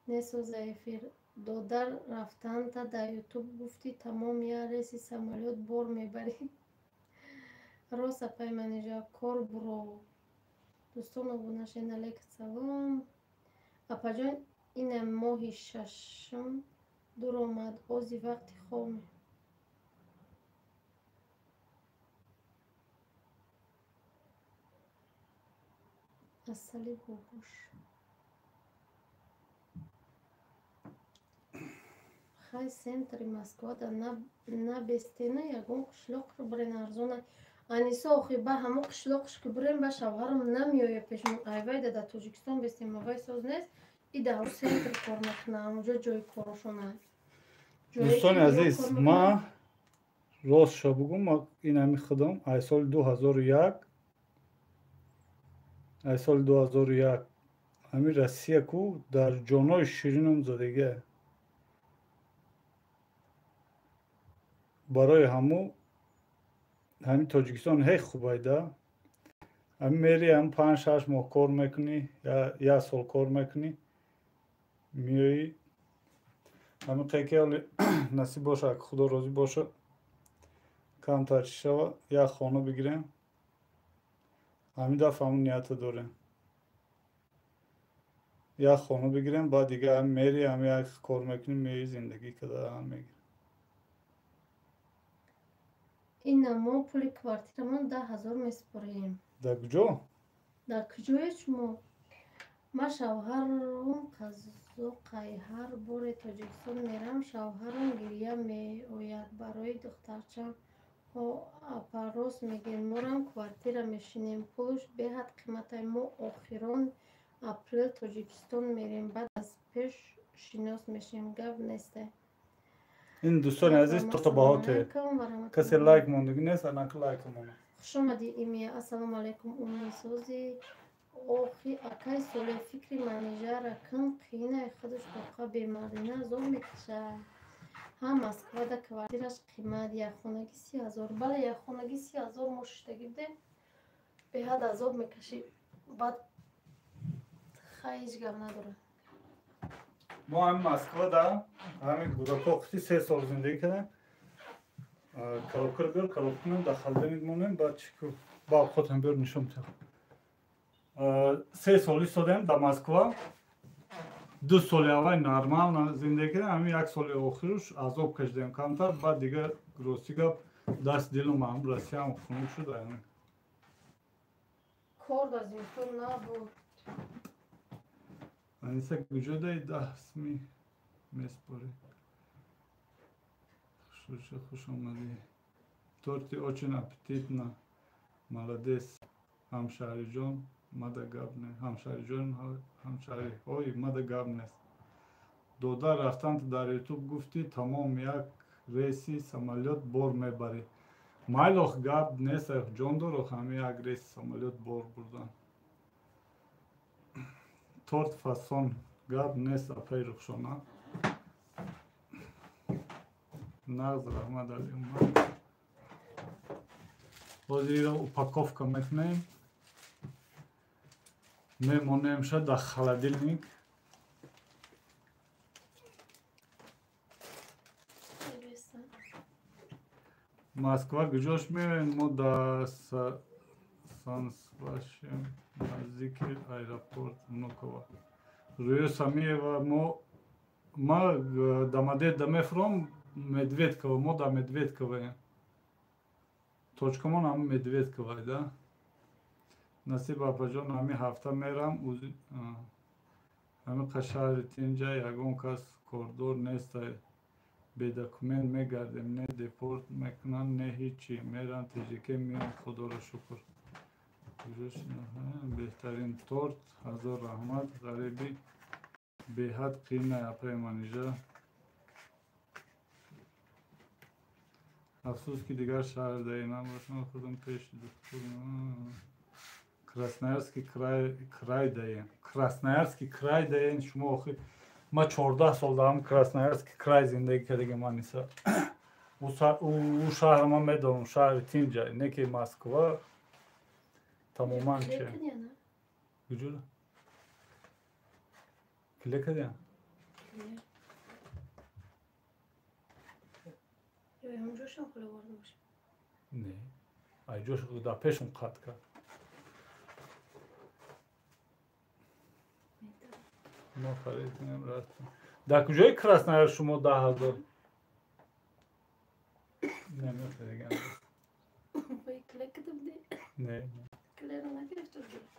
S1: Несоза эфир. Додар рафтанта дар ютуб гуфтӣ тамом я рейси самолёт бор мебарӣ. Рост апай Манижа кор буро. Дӯстон обуна шавед. Алейк салом. Апаҷон ина моҳи шашум дуромад ози вақти хоб. Асали бобош. Хай центри Москва да набестена ягон қишлоқро бирен арзона. Аниса охи ба ҳамон қишлоқш ки бирем ба шавҳарам намеояд пешмон. Айвай да дар Тоҷикистон бестем, авай соз нест. И дар ҳамон центр кор мекунам, ҳамонҷо ҷои корошона.
S2: Дӯстони азиз, ман ростша бугум, ин ҳами худам ай соли 2001, ай соли 2001 ҳамин Россия ку дар ҷонои ширинам задагия. Барои ҳаму ҳамин Тоҷикистон ҳеҷ хубайда. Ами мери ам 5-6 моҳ кор мекунӣ, як сол кор мекунӣ, миёӣ. Ами қеке оли насиб боша, ак Худо розӣ боша, камтар чӣ шава, як хона бигирем. Ҳамин дафъа ҳамун нията дорем. Як хона бигирем, баъд дига ами мери, ами як кор мекунӣ, меоӣ зиндагӣ када мегирем.
S1: Ина мо пули квартирамон 10 000 месупорем.
S2: Дар куҷо?
S1: Дар куҷое шумо? Ма шавҳаром қазоқай, ҳар боре Тоҷикистон мерам, шавҳарам гиря меояд барои духтарчам. Ҳо апа, рост мегӯед, морам квартира мешинем, пулш беҳад қиматай. Мо охирон апрел Тоҷикистон мерем, баъд аз пеш шинос мешем, гап нестай.
S2: Ин дӯстони азиз торта баҳоте. Касе лайк мондагӣ нест, анака лайк монад.
S1: Хуш омадӣ, Имия. Ассалому алайкум, умисози. Охи акай Соле, фикри Манижара кун, қиинай, худаш тоқа бемардина азоб мекашад. Ҳа, Москвада квартираш қимат, якхонагӣ 30 000. Бале, якхонагӣ 30 000 мо шиштагӣ будем, беҳад азоб мекашӣ. Баъд хай ҳеҷ гап надорад.
S2: Мо ҳамин Москвада ҳамин гудако қити 3 сол зиндагӣ кардем. Коробкаро биёр, коробка кунем, дар холодильник монем, баъд чӣ ку ба хотам биёр нишон бидиҳам. 3 сол истодем дар Москва. 2 соли аввал нормально зиндагӣ кардем, ҳамин як соли охируш азоб кашидем камтар, баъд дига рости гап даст дилум ҳам Россиям хунук шуд.
S1: Кор дар зимистон набуд.
S2: Аниса куҷо даи даст месупорӣ? Хуш омадӣ. Торти очень аппетитно. Молодец. Ҳамшаҳриҷон, мада гап не. Ҳамшаҳриҷон, ҳамшаҳриҳои мада гап нест. Додар рафтанд дар Ютуб гуфтӣ тамом як рейси самолёт бор мебарӣ. Майлох гап нест, ҷон дорох ҳамин як рейси самолёт бор бурдан. Торт фасон гап нест, апаи Рухшона. Нағз, раҳмат Али Умар. Ҳозир иро упаковка мекунем. Мемонемша дар холодильник. Москва куҷош меоем? Мо дар Сансвашем, наздики аэропорт Внуково. Рӯё Самиева, мо ма Домодедово мефуром, Медведково, мо дар Медведковоем. Точкамон ҳам Медведково, да? Насиб апаҷон, ҳамин ҳафта мерам, ҳамин шаҳри тинҷа ягон кас кордор нестай. Бедокумент мегардем, не депорт мекунанд, не ҳичи. Мерам ТЖК, меоям, Худоро шукр. Беҳтарин торт, ҳазор раҳмат. Ғариби беҳад қиинай апаи Манижа. Афсӯс ки дигар шаҳр даи набошам, худам пеши духтур. Красноярский край даем. Красноярский край даем. Шумо охир ма 14 сол дар Красноярский край зиндагӣ кардагим, Аниса. Ӯ шаҳр ман медонам, шаҳри тинҷа, не ки Москва тамоман чи. Куҷода? Кле кардиям? Не, айҷош дар пешум қатъ кард. Мо харид кунем, рафтем. Дар куҷои Красноярск шумо 10 000? Намехаридам. Не.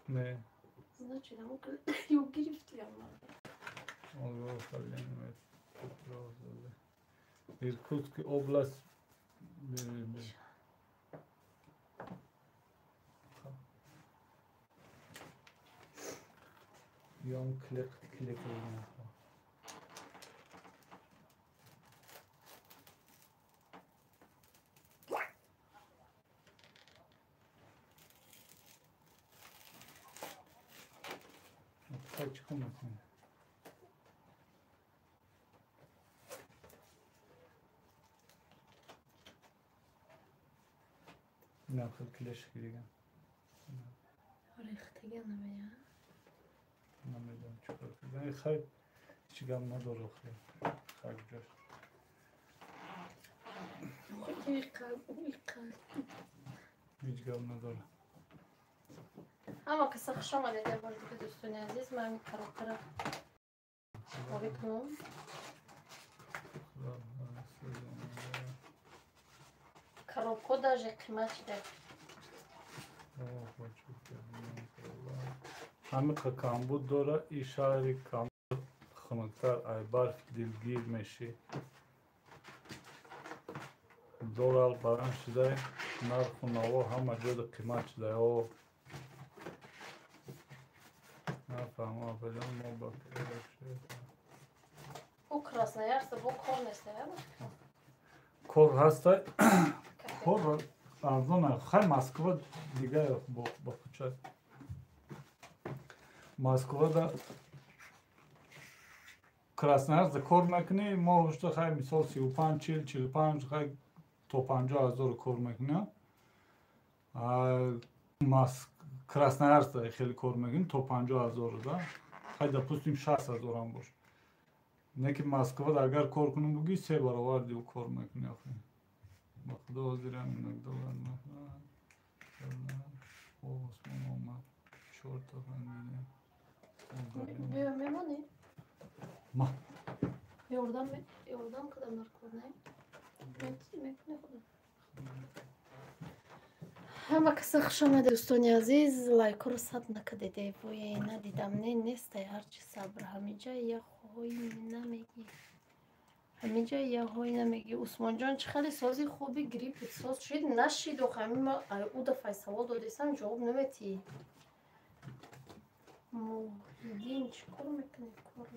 S2: Не. Иркутский область. Ём клик клик. Чӣ мекунем? Инам хел клеш диган.
S1: Ғалтига намея.
S2: Намедонам чӣ кор кардам. Хай ҳеҷ гап надора охи. Хай ҷош. Ҳеҷ гап надора.
S1: Ҳама каса хуш омадед як бор дига дӯстони азиз. Ман ҳамин коробкара ворӣ кунам. Коробко даже қимат шуда.
S2: Ҳамиқа камбуд дора и шаҳри камбуд хунуктар ай барф дилгир мешӣ. Доллар баланд шудай, нарху наво ҳама ҷода қимат шудай. О нафаҳмам апаҷон, мо ба
S1: Ӯ Красноярск бо кор нест,
S2: кор ҳастай, кор арзон. Хай Москва дига ба куча. Москвада Красноярск кор мекунӣ, моҳушта хай мисол 35, 40, 45, хай то 50 ҳазор кор мекунӣ. Красноярск хеле кор мекунӣ то 50 ҳазор да. Хай допустим 60 ҳазорам бош. Не ки Москвада агар кор кунӣ бугӣ се баробар див кор мекунӣ охи. Ба худо ҳозирам инак доллар осмон омад. Чорта фандида.
S1: Биё мемонӣ?
S2: Ма.
S1: Ёрдам ёрдам кардам дар кор, не? Мекунӣ худат. Ҳама каса хуш омадед дӯстони азиз. Лайкҳоро сад накардед. Вое надидам, не нестай ҳарчи сабр. Ҳамиҷа яхҳои намегӣ. Ҳамиҷа яхҳои намегӣ. Усмонҷон чӣ хеле сози хуби грипп соз шид нашид охи ҳамин ма ӯ дафъа савол додисам ҷавоб наметиҳӣ. Муҳиддин чӣ кор мекунӣ? Кор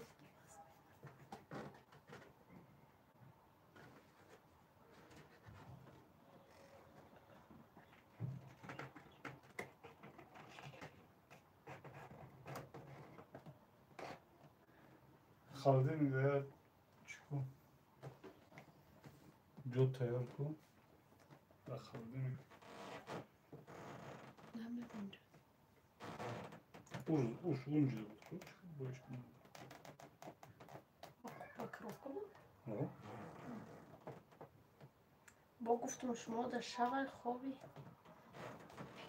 S2: Холодильник чӣ кун? Ҷо тайёр кун. Дар холодильник.
S1: Намедонам.
S2: Уш унҷо буд ку? Боиш кун.
S1: Ба коробка буд?
S2: О.
S1: Бо гуфтум шумо дар шавай хоби.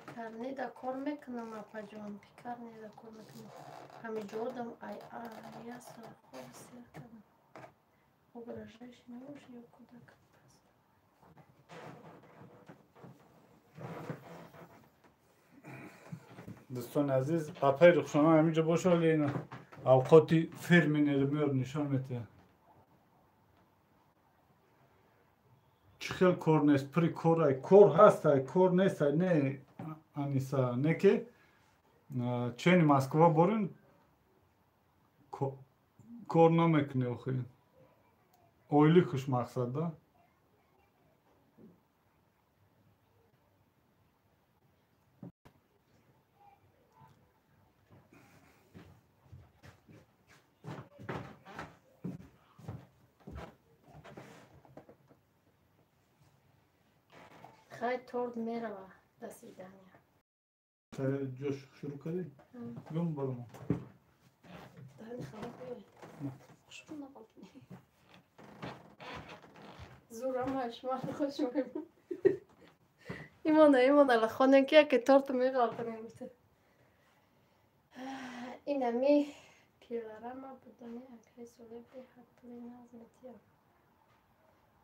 S1: Пикарни да кор мекунам апаҷон, пикарни да кор мекунам. Ҳамиҷодам ай аясо хоб сер кардам. Угрожающий набоши ё кӯдак паст.
S2: Дӯстони азиз, апаи Рухшона ҳаминҷо боша, вале ина авқоти ферминеро меёр нишон метиҳад. Чӣ хел кор нест, пури корай, кор ҳастай, кор нестай, не Аниса, не ки чени Москва борин кор намекунӣ охи. Ойликуш мақсад да.
S1: Хай торт мерава. До свидания.
S2: Ҷош шурӯъ кардӣ? Гум баромо.
S1: Имона, имона, лахонем ки яке торт меғалтонем гуфта. Инами пиларама будани акаи соле беҳад пули нағз метиҳам.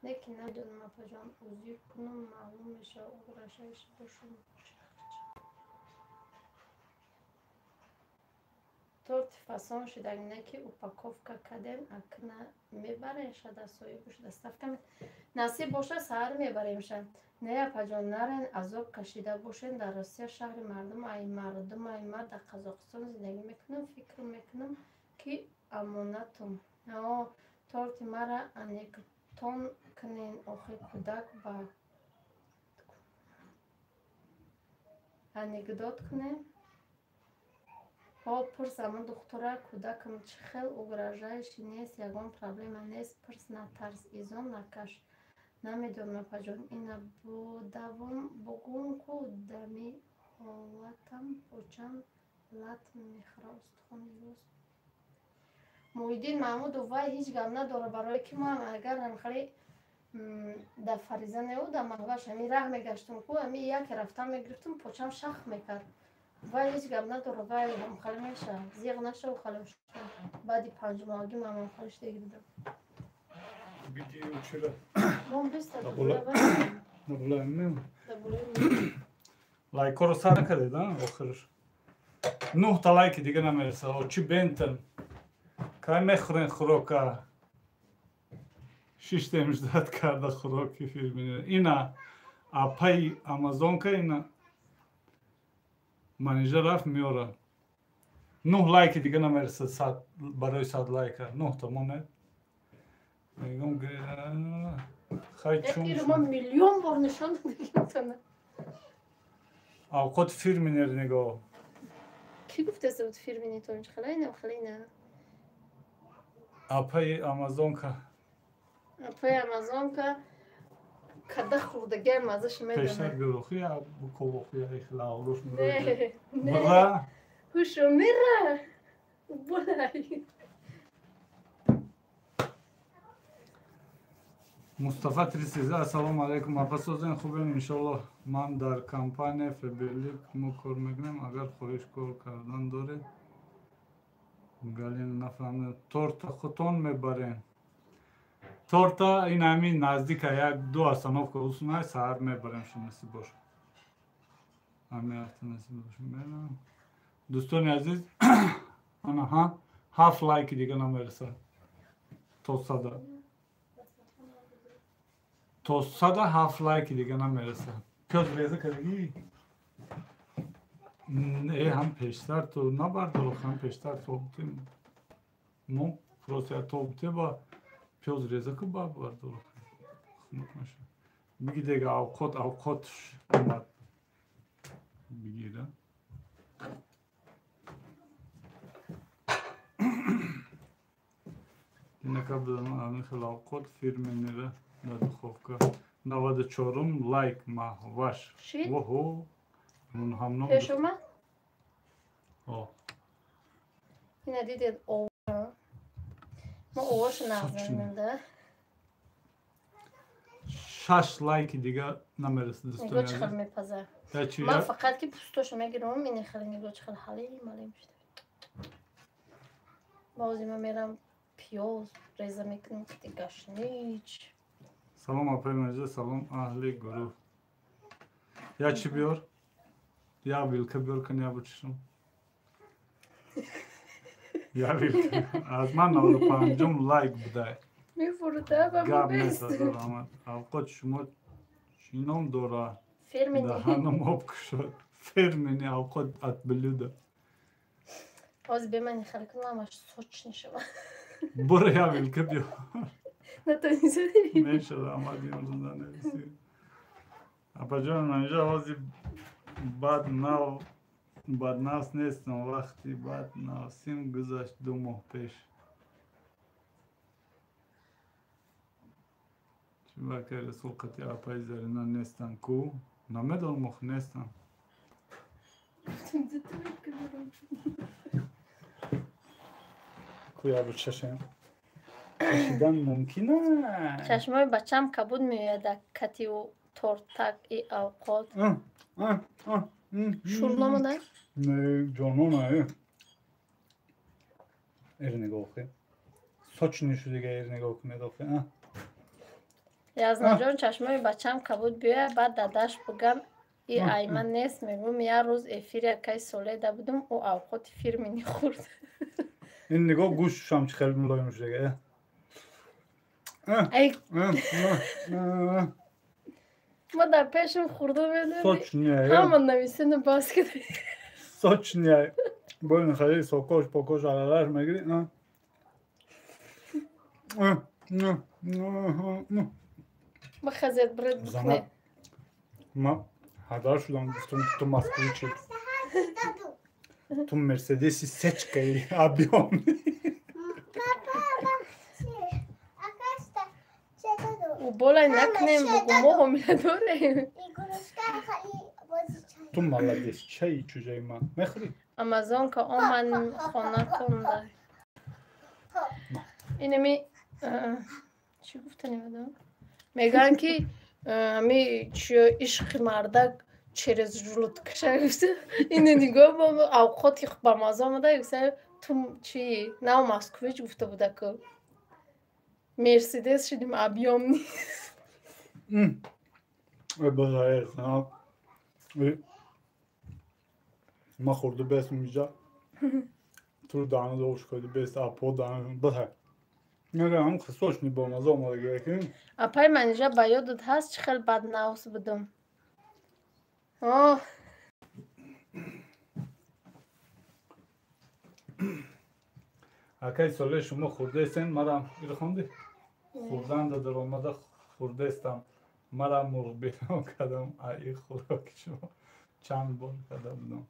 S1: Не ки намедонам апаҷон, узир кунам маълум мешавад угрожающий бошум. Торти фасон шидаг не ки упаковка кардем, акна мебаремша да соҳибуш доставка насиб боша саҳар мебаремша. Не апаҷон, нарен азоб кашида бошен дар Россия шаҳри мардум ай мардум ай ма дар Қазоқистон зиндагӣ мекунам, фикр мекунам ки амонатум. О, торти мара анектон кунен охи кӯдак ба анекдот кунем. Ҳо пурс амон духтура кӯдакам чӣ хел угрожающий нест, ягон проблема нест, пурс натарс, изон накаш. Намедонам апаҷон, ина бодавом бугум ку дами ҳолатам почам Лат мехӯра устухони лӯз. Муҳиддин Маҳмудов, вай ҳеҷ гап надора, барое ки ман агар ҳамхали дар фариза неу дар маҳваш ҳамин раҳ мегаштум ку, ҳамин яке рафтан мегирифтум, почам шах мекард. Вай ҳеҷ гап надора, вай ҳамхали меша. Зиғ нашав, халош. Баъди 5 моҳагӣ ман ҳамхали шуда гирдам.
S2: Биди учира.
S1: Мон беста.
S2: Набула. Лайкоро сар накардед, охирш. 9 та лайки дига намереса. Очи бентен. Кай мехӯрен хӯрока? Шиштем ждать карда хӯроки фирмини. Ина апаи Амазонка, ина Манижа рафт меёра. 9 лайки дига намереса барои 100 лайка. 9 та монед. Мегӯм хай чун.
S1: Ма миллион бор нишон додагимтона.
S2: Авқоти фирминер нигоҳ.
S1: Кӣ гуфтаста буд фирмини тонч халайна халайна?
S2: Апаи Амазонка.
S1: Апаи Амазонка када хӯрдагиам мазаш медонад.
S2: Пештар гурухи ковохи хилавруш.
S1: Не, не. Ҳушо мера. Болай.
S2: Мустафа 33. Ассалому алайкум, апа, созен, хубем, иншоллоҳ. Ман дар компания Фаберлик мо кор мекунем, агар хоҳиш кор кардан доред. Галина, нафаҳмидам. Торта худтон мебарем? Торта ин ҳамин наздика, як ду остановка усунай, саҳар мебарем, шу насиб боша. Ҳамин ҳафта насиб боша мерам. Дӯстони азиз, ана ҳа 7 лайки дига намерасад то 100-а. То 107 лайки дига намерасад. Пёз реза кардагӣ? Э, ҳам пештар ту набардор, ҳам пештар тобутем. Мо просто я тобуте ба пёз реза ку ба бардор. Хунук наша. Биги дега, авқот, авқот омад. Бигира. Инака будам хел авқот фирменера дар духовка. 94-ум лайк маҳваш. Воҳо. Ҳамном.
S1: Пеш омад?
S2: О.
S1: Ина дидед ова. Мо овашу нағзанем да.
S2: 6 лайки дига намерасад, дӯстони.
S1: Нигоҳ чӣ хел мепаза. Ман фақат ки пӯстошо мегирам, ини хеле нигоҳ чӣ хел ҳалим ҳалим шуда. Бози ман мерам пиёз реза мекунам, гашнич.
S2: Салом, апаи Манижа, салом, аҳли гурӯҳ. Я чӣ биёр? Я вилка биёр, кан я бучишам. Я вилка. Аз ман 95-ум лайк будай.
S1: Мефурда ба.
S2: Гап нест, раҳмат. Авқот шумо чӣ ном дора?
S1: Фирмени.
S2: Даҳанам об кушод. Фирмени авқот от блюда.
S1: Ҳозир бемани хеле кунам, ҳамаш сочный шава.
S2: Буро, я вилка биёр.
S1: Натонисадӣ?
S2: Мешава, амад ёрзуда нависӣ. Апаҷон Манижа, ҳозир бад нав баднафс нестам, вақти баднафсим гузашт 2 моҳ пеш. Чӣ бакай Расул қати апаи Зарина нестан ку? Намедонам, ох, нестан. Ку я бучашем? Чашидан мумкин аст?
S1: Чашмои бачам кабуд меояд катиу тортак и авқот. Шур намода?
S2: Не, ҷонона, э. Эр нигоҳ охе. Сочный шудига, эр нигоҳ кунед охе, а?
S1: Язнаҷон, чашмои бачам кабуд биёяд, баъд дадаш бугам и айман нест, мегӯм як рӯз эфири акаи Соледа будум, ӯ авқоти фирмини хӯрд.
S2: Ин нигоҳ, гӯштшам чӣ хеле мулоим шудига, э.
S1: Ай, ма дар пешам хӯрда медонӣ.
S2: Сочный.
S1: Ҳама нависена бас кида.
S2: Сочный. Боин хеле сокош покош алалаш мегири, а?
S1: Бахазет бред букне.
S2: Ма ҳадар шудам, гуфтам ту москвичи. Ту мерседеси сечкаи объёмный.
S1: Уболай накунем, бугу мо ҳомила дорем.
S2: Ту молодец, чаи чӯҷаи ман мехӯрӣ?
S1: Амазонка омад хонатонда. Инами чӣ гуфтани одам? Мегӯянд ки ами ишқи мардак через желудкаша гуфта. Ина нигоҳ авқоти ба маза омада гуфта ту чи нав Москвич гуфта буда ку. Мерседес шидим объём нест.
S2: Ма хӯрду бес миҷа. Туру даҳана доғш кардӣ бес апо даҳана бихай. Нагам хисош ни бо маза омадагӣ ки.
S1: Апай Манижа ба ёдат ҳаст чӣ хел баднавс будум. Оҳ.
S2: Акай соле шумо хӯрдаистен, марам иро хондӣ? Хӯрданда даромада хӯрдаистам. Марам мурғбино кардам, аи хӯроки шумо чанд бор карда будам.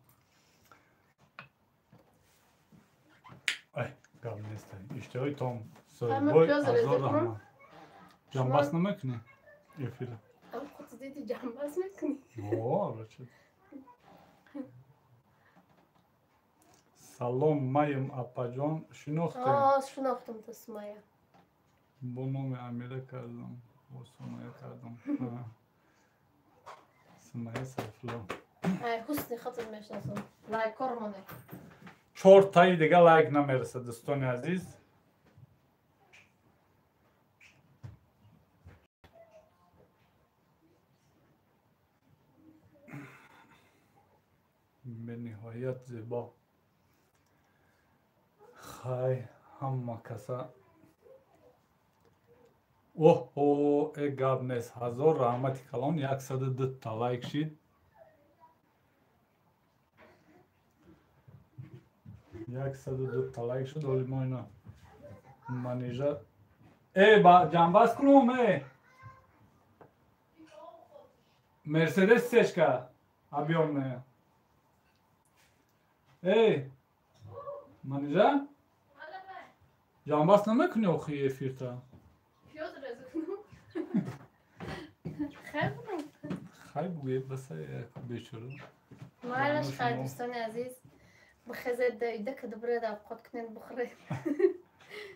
S2: Ай, гап нест. Иштиҳои том соҳибой ҳазор раҳмат. Ҷамбас намекунӣ эфира?
S1: Диди ҷамбас мекунӣ?
S2: О, Салом маем апаҷон, шинохтем?
S1: Шинохтам то Сумая.
S2: Бо номи Амира кардам, бо Сумая кардам. Сумая Сайфулло.
S1: Ай, ҳусни хатр мешиносам. Лайкор моне.
S2: Чортаи дига лайк намерасад, дӯстони азиз. Бениҳоят зебо. Хай, ҳама каса. Оҳо, э гап нест. Ҳазор раҳмати калон, 102 та лайк шид. 102 та лайк шуд. Оли мо ина Манижа. Э, ба ҷамбас кунум, э. Мерседес сечка объёмная. Эй, Манижа? Ҷамбас намекунӣ охи эфирта? Хай бугӯе баса бечора.
S1: Майлаш хай, дӯстони азиз. Бихезед ида ка добред авқот кунед бухӯред.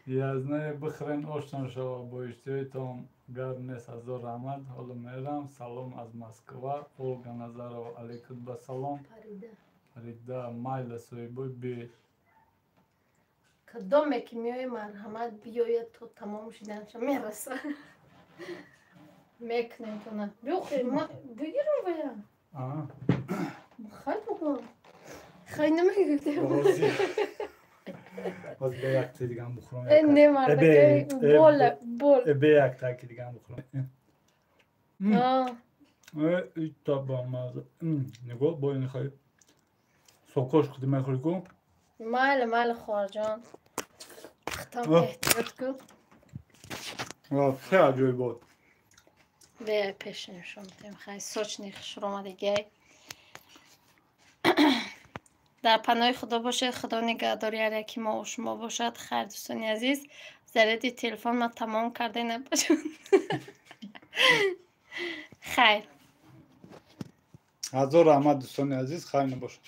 S2: Язнае бихӯрен оштон шава бо иштиҳоитон. Гап нест, ҳазор раҳмат. Ҳоло мерам. Салом аз Москва. Олга Назарова алейкум ба салом. Парида майла соҳибои биёед.
S1: Кадоме ки меои марҳамат биёяд то тамом шиданша мераса. Мекунем тона. Биёхе, ма бигирам вая. Хай бугӯ. Хай намегирдем.
S2: Боз бе якта дигам бухӯрам.
S1: Э, не мардакай, бола, бол.
S2: Э, бе якта ки дигам бухӯрам. Э, ита ба маза. Нигоҳ бо ин хай. Сокош худи мехӯри ку?
S1: Майли, майли, хоҳарҷон. Хитом эҳтиёт ку.
S2: Хеле аҷоиб буд.
S1: Бе пеш нишон медиҳем. Хай сочни хушромадигай. Дар паноҳи Худо бошед, Худо нигаҳдори ҳар яки мо шумо бошад. Хайр, дӯстони азиз, заряди телефон ма тамом карда напаҷон. Хайр.
S2: Ҳазор раҳмат, дӯстони азиз, хайр набошад.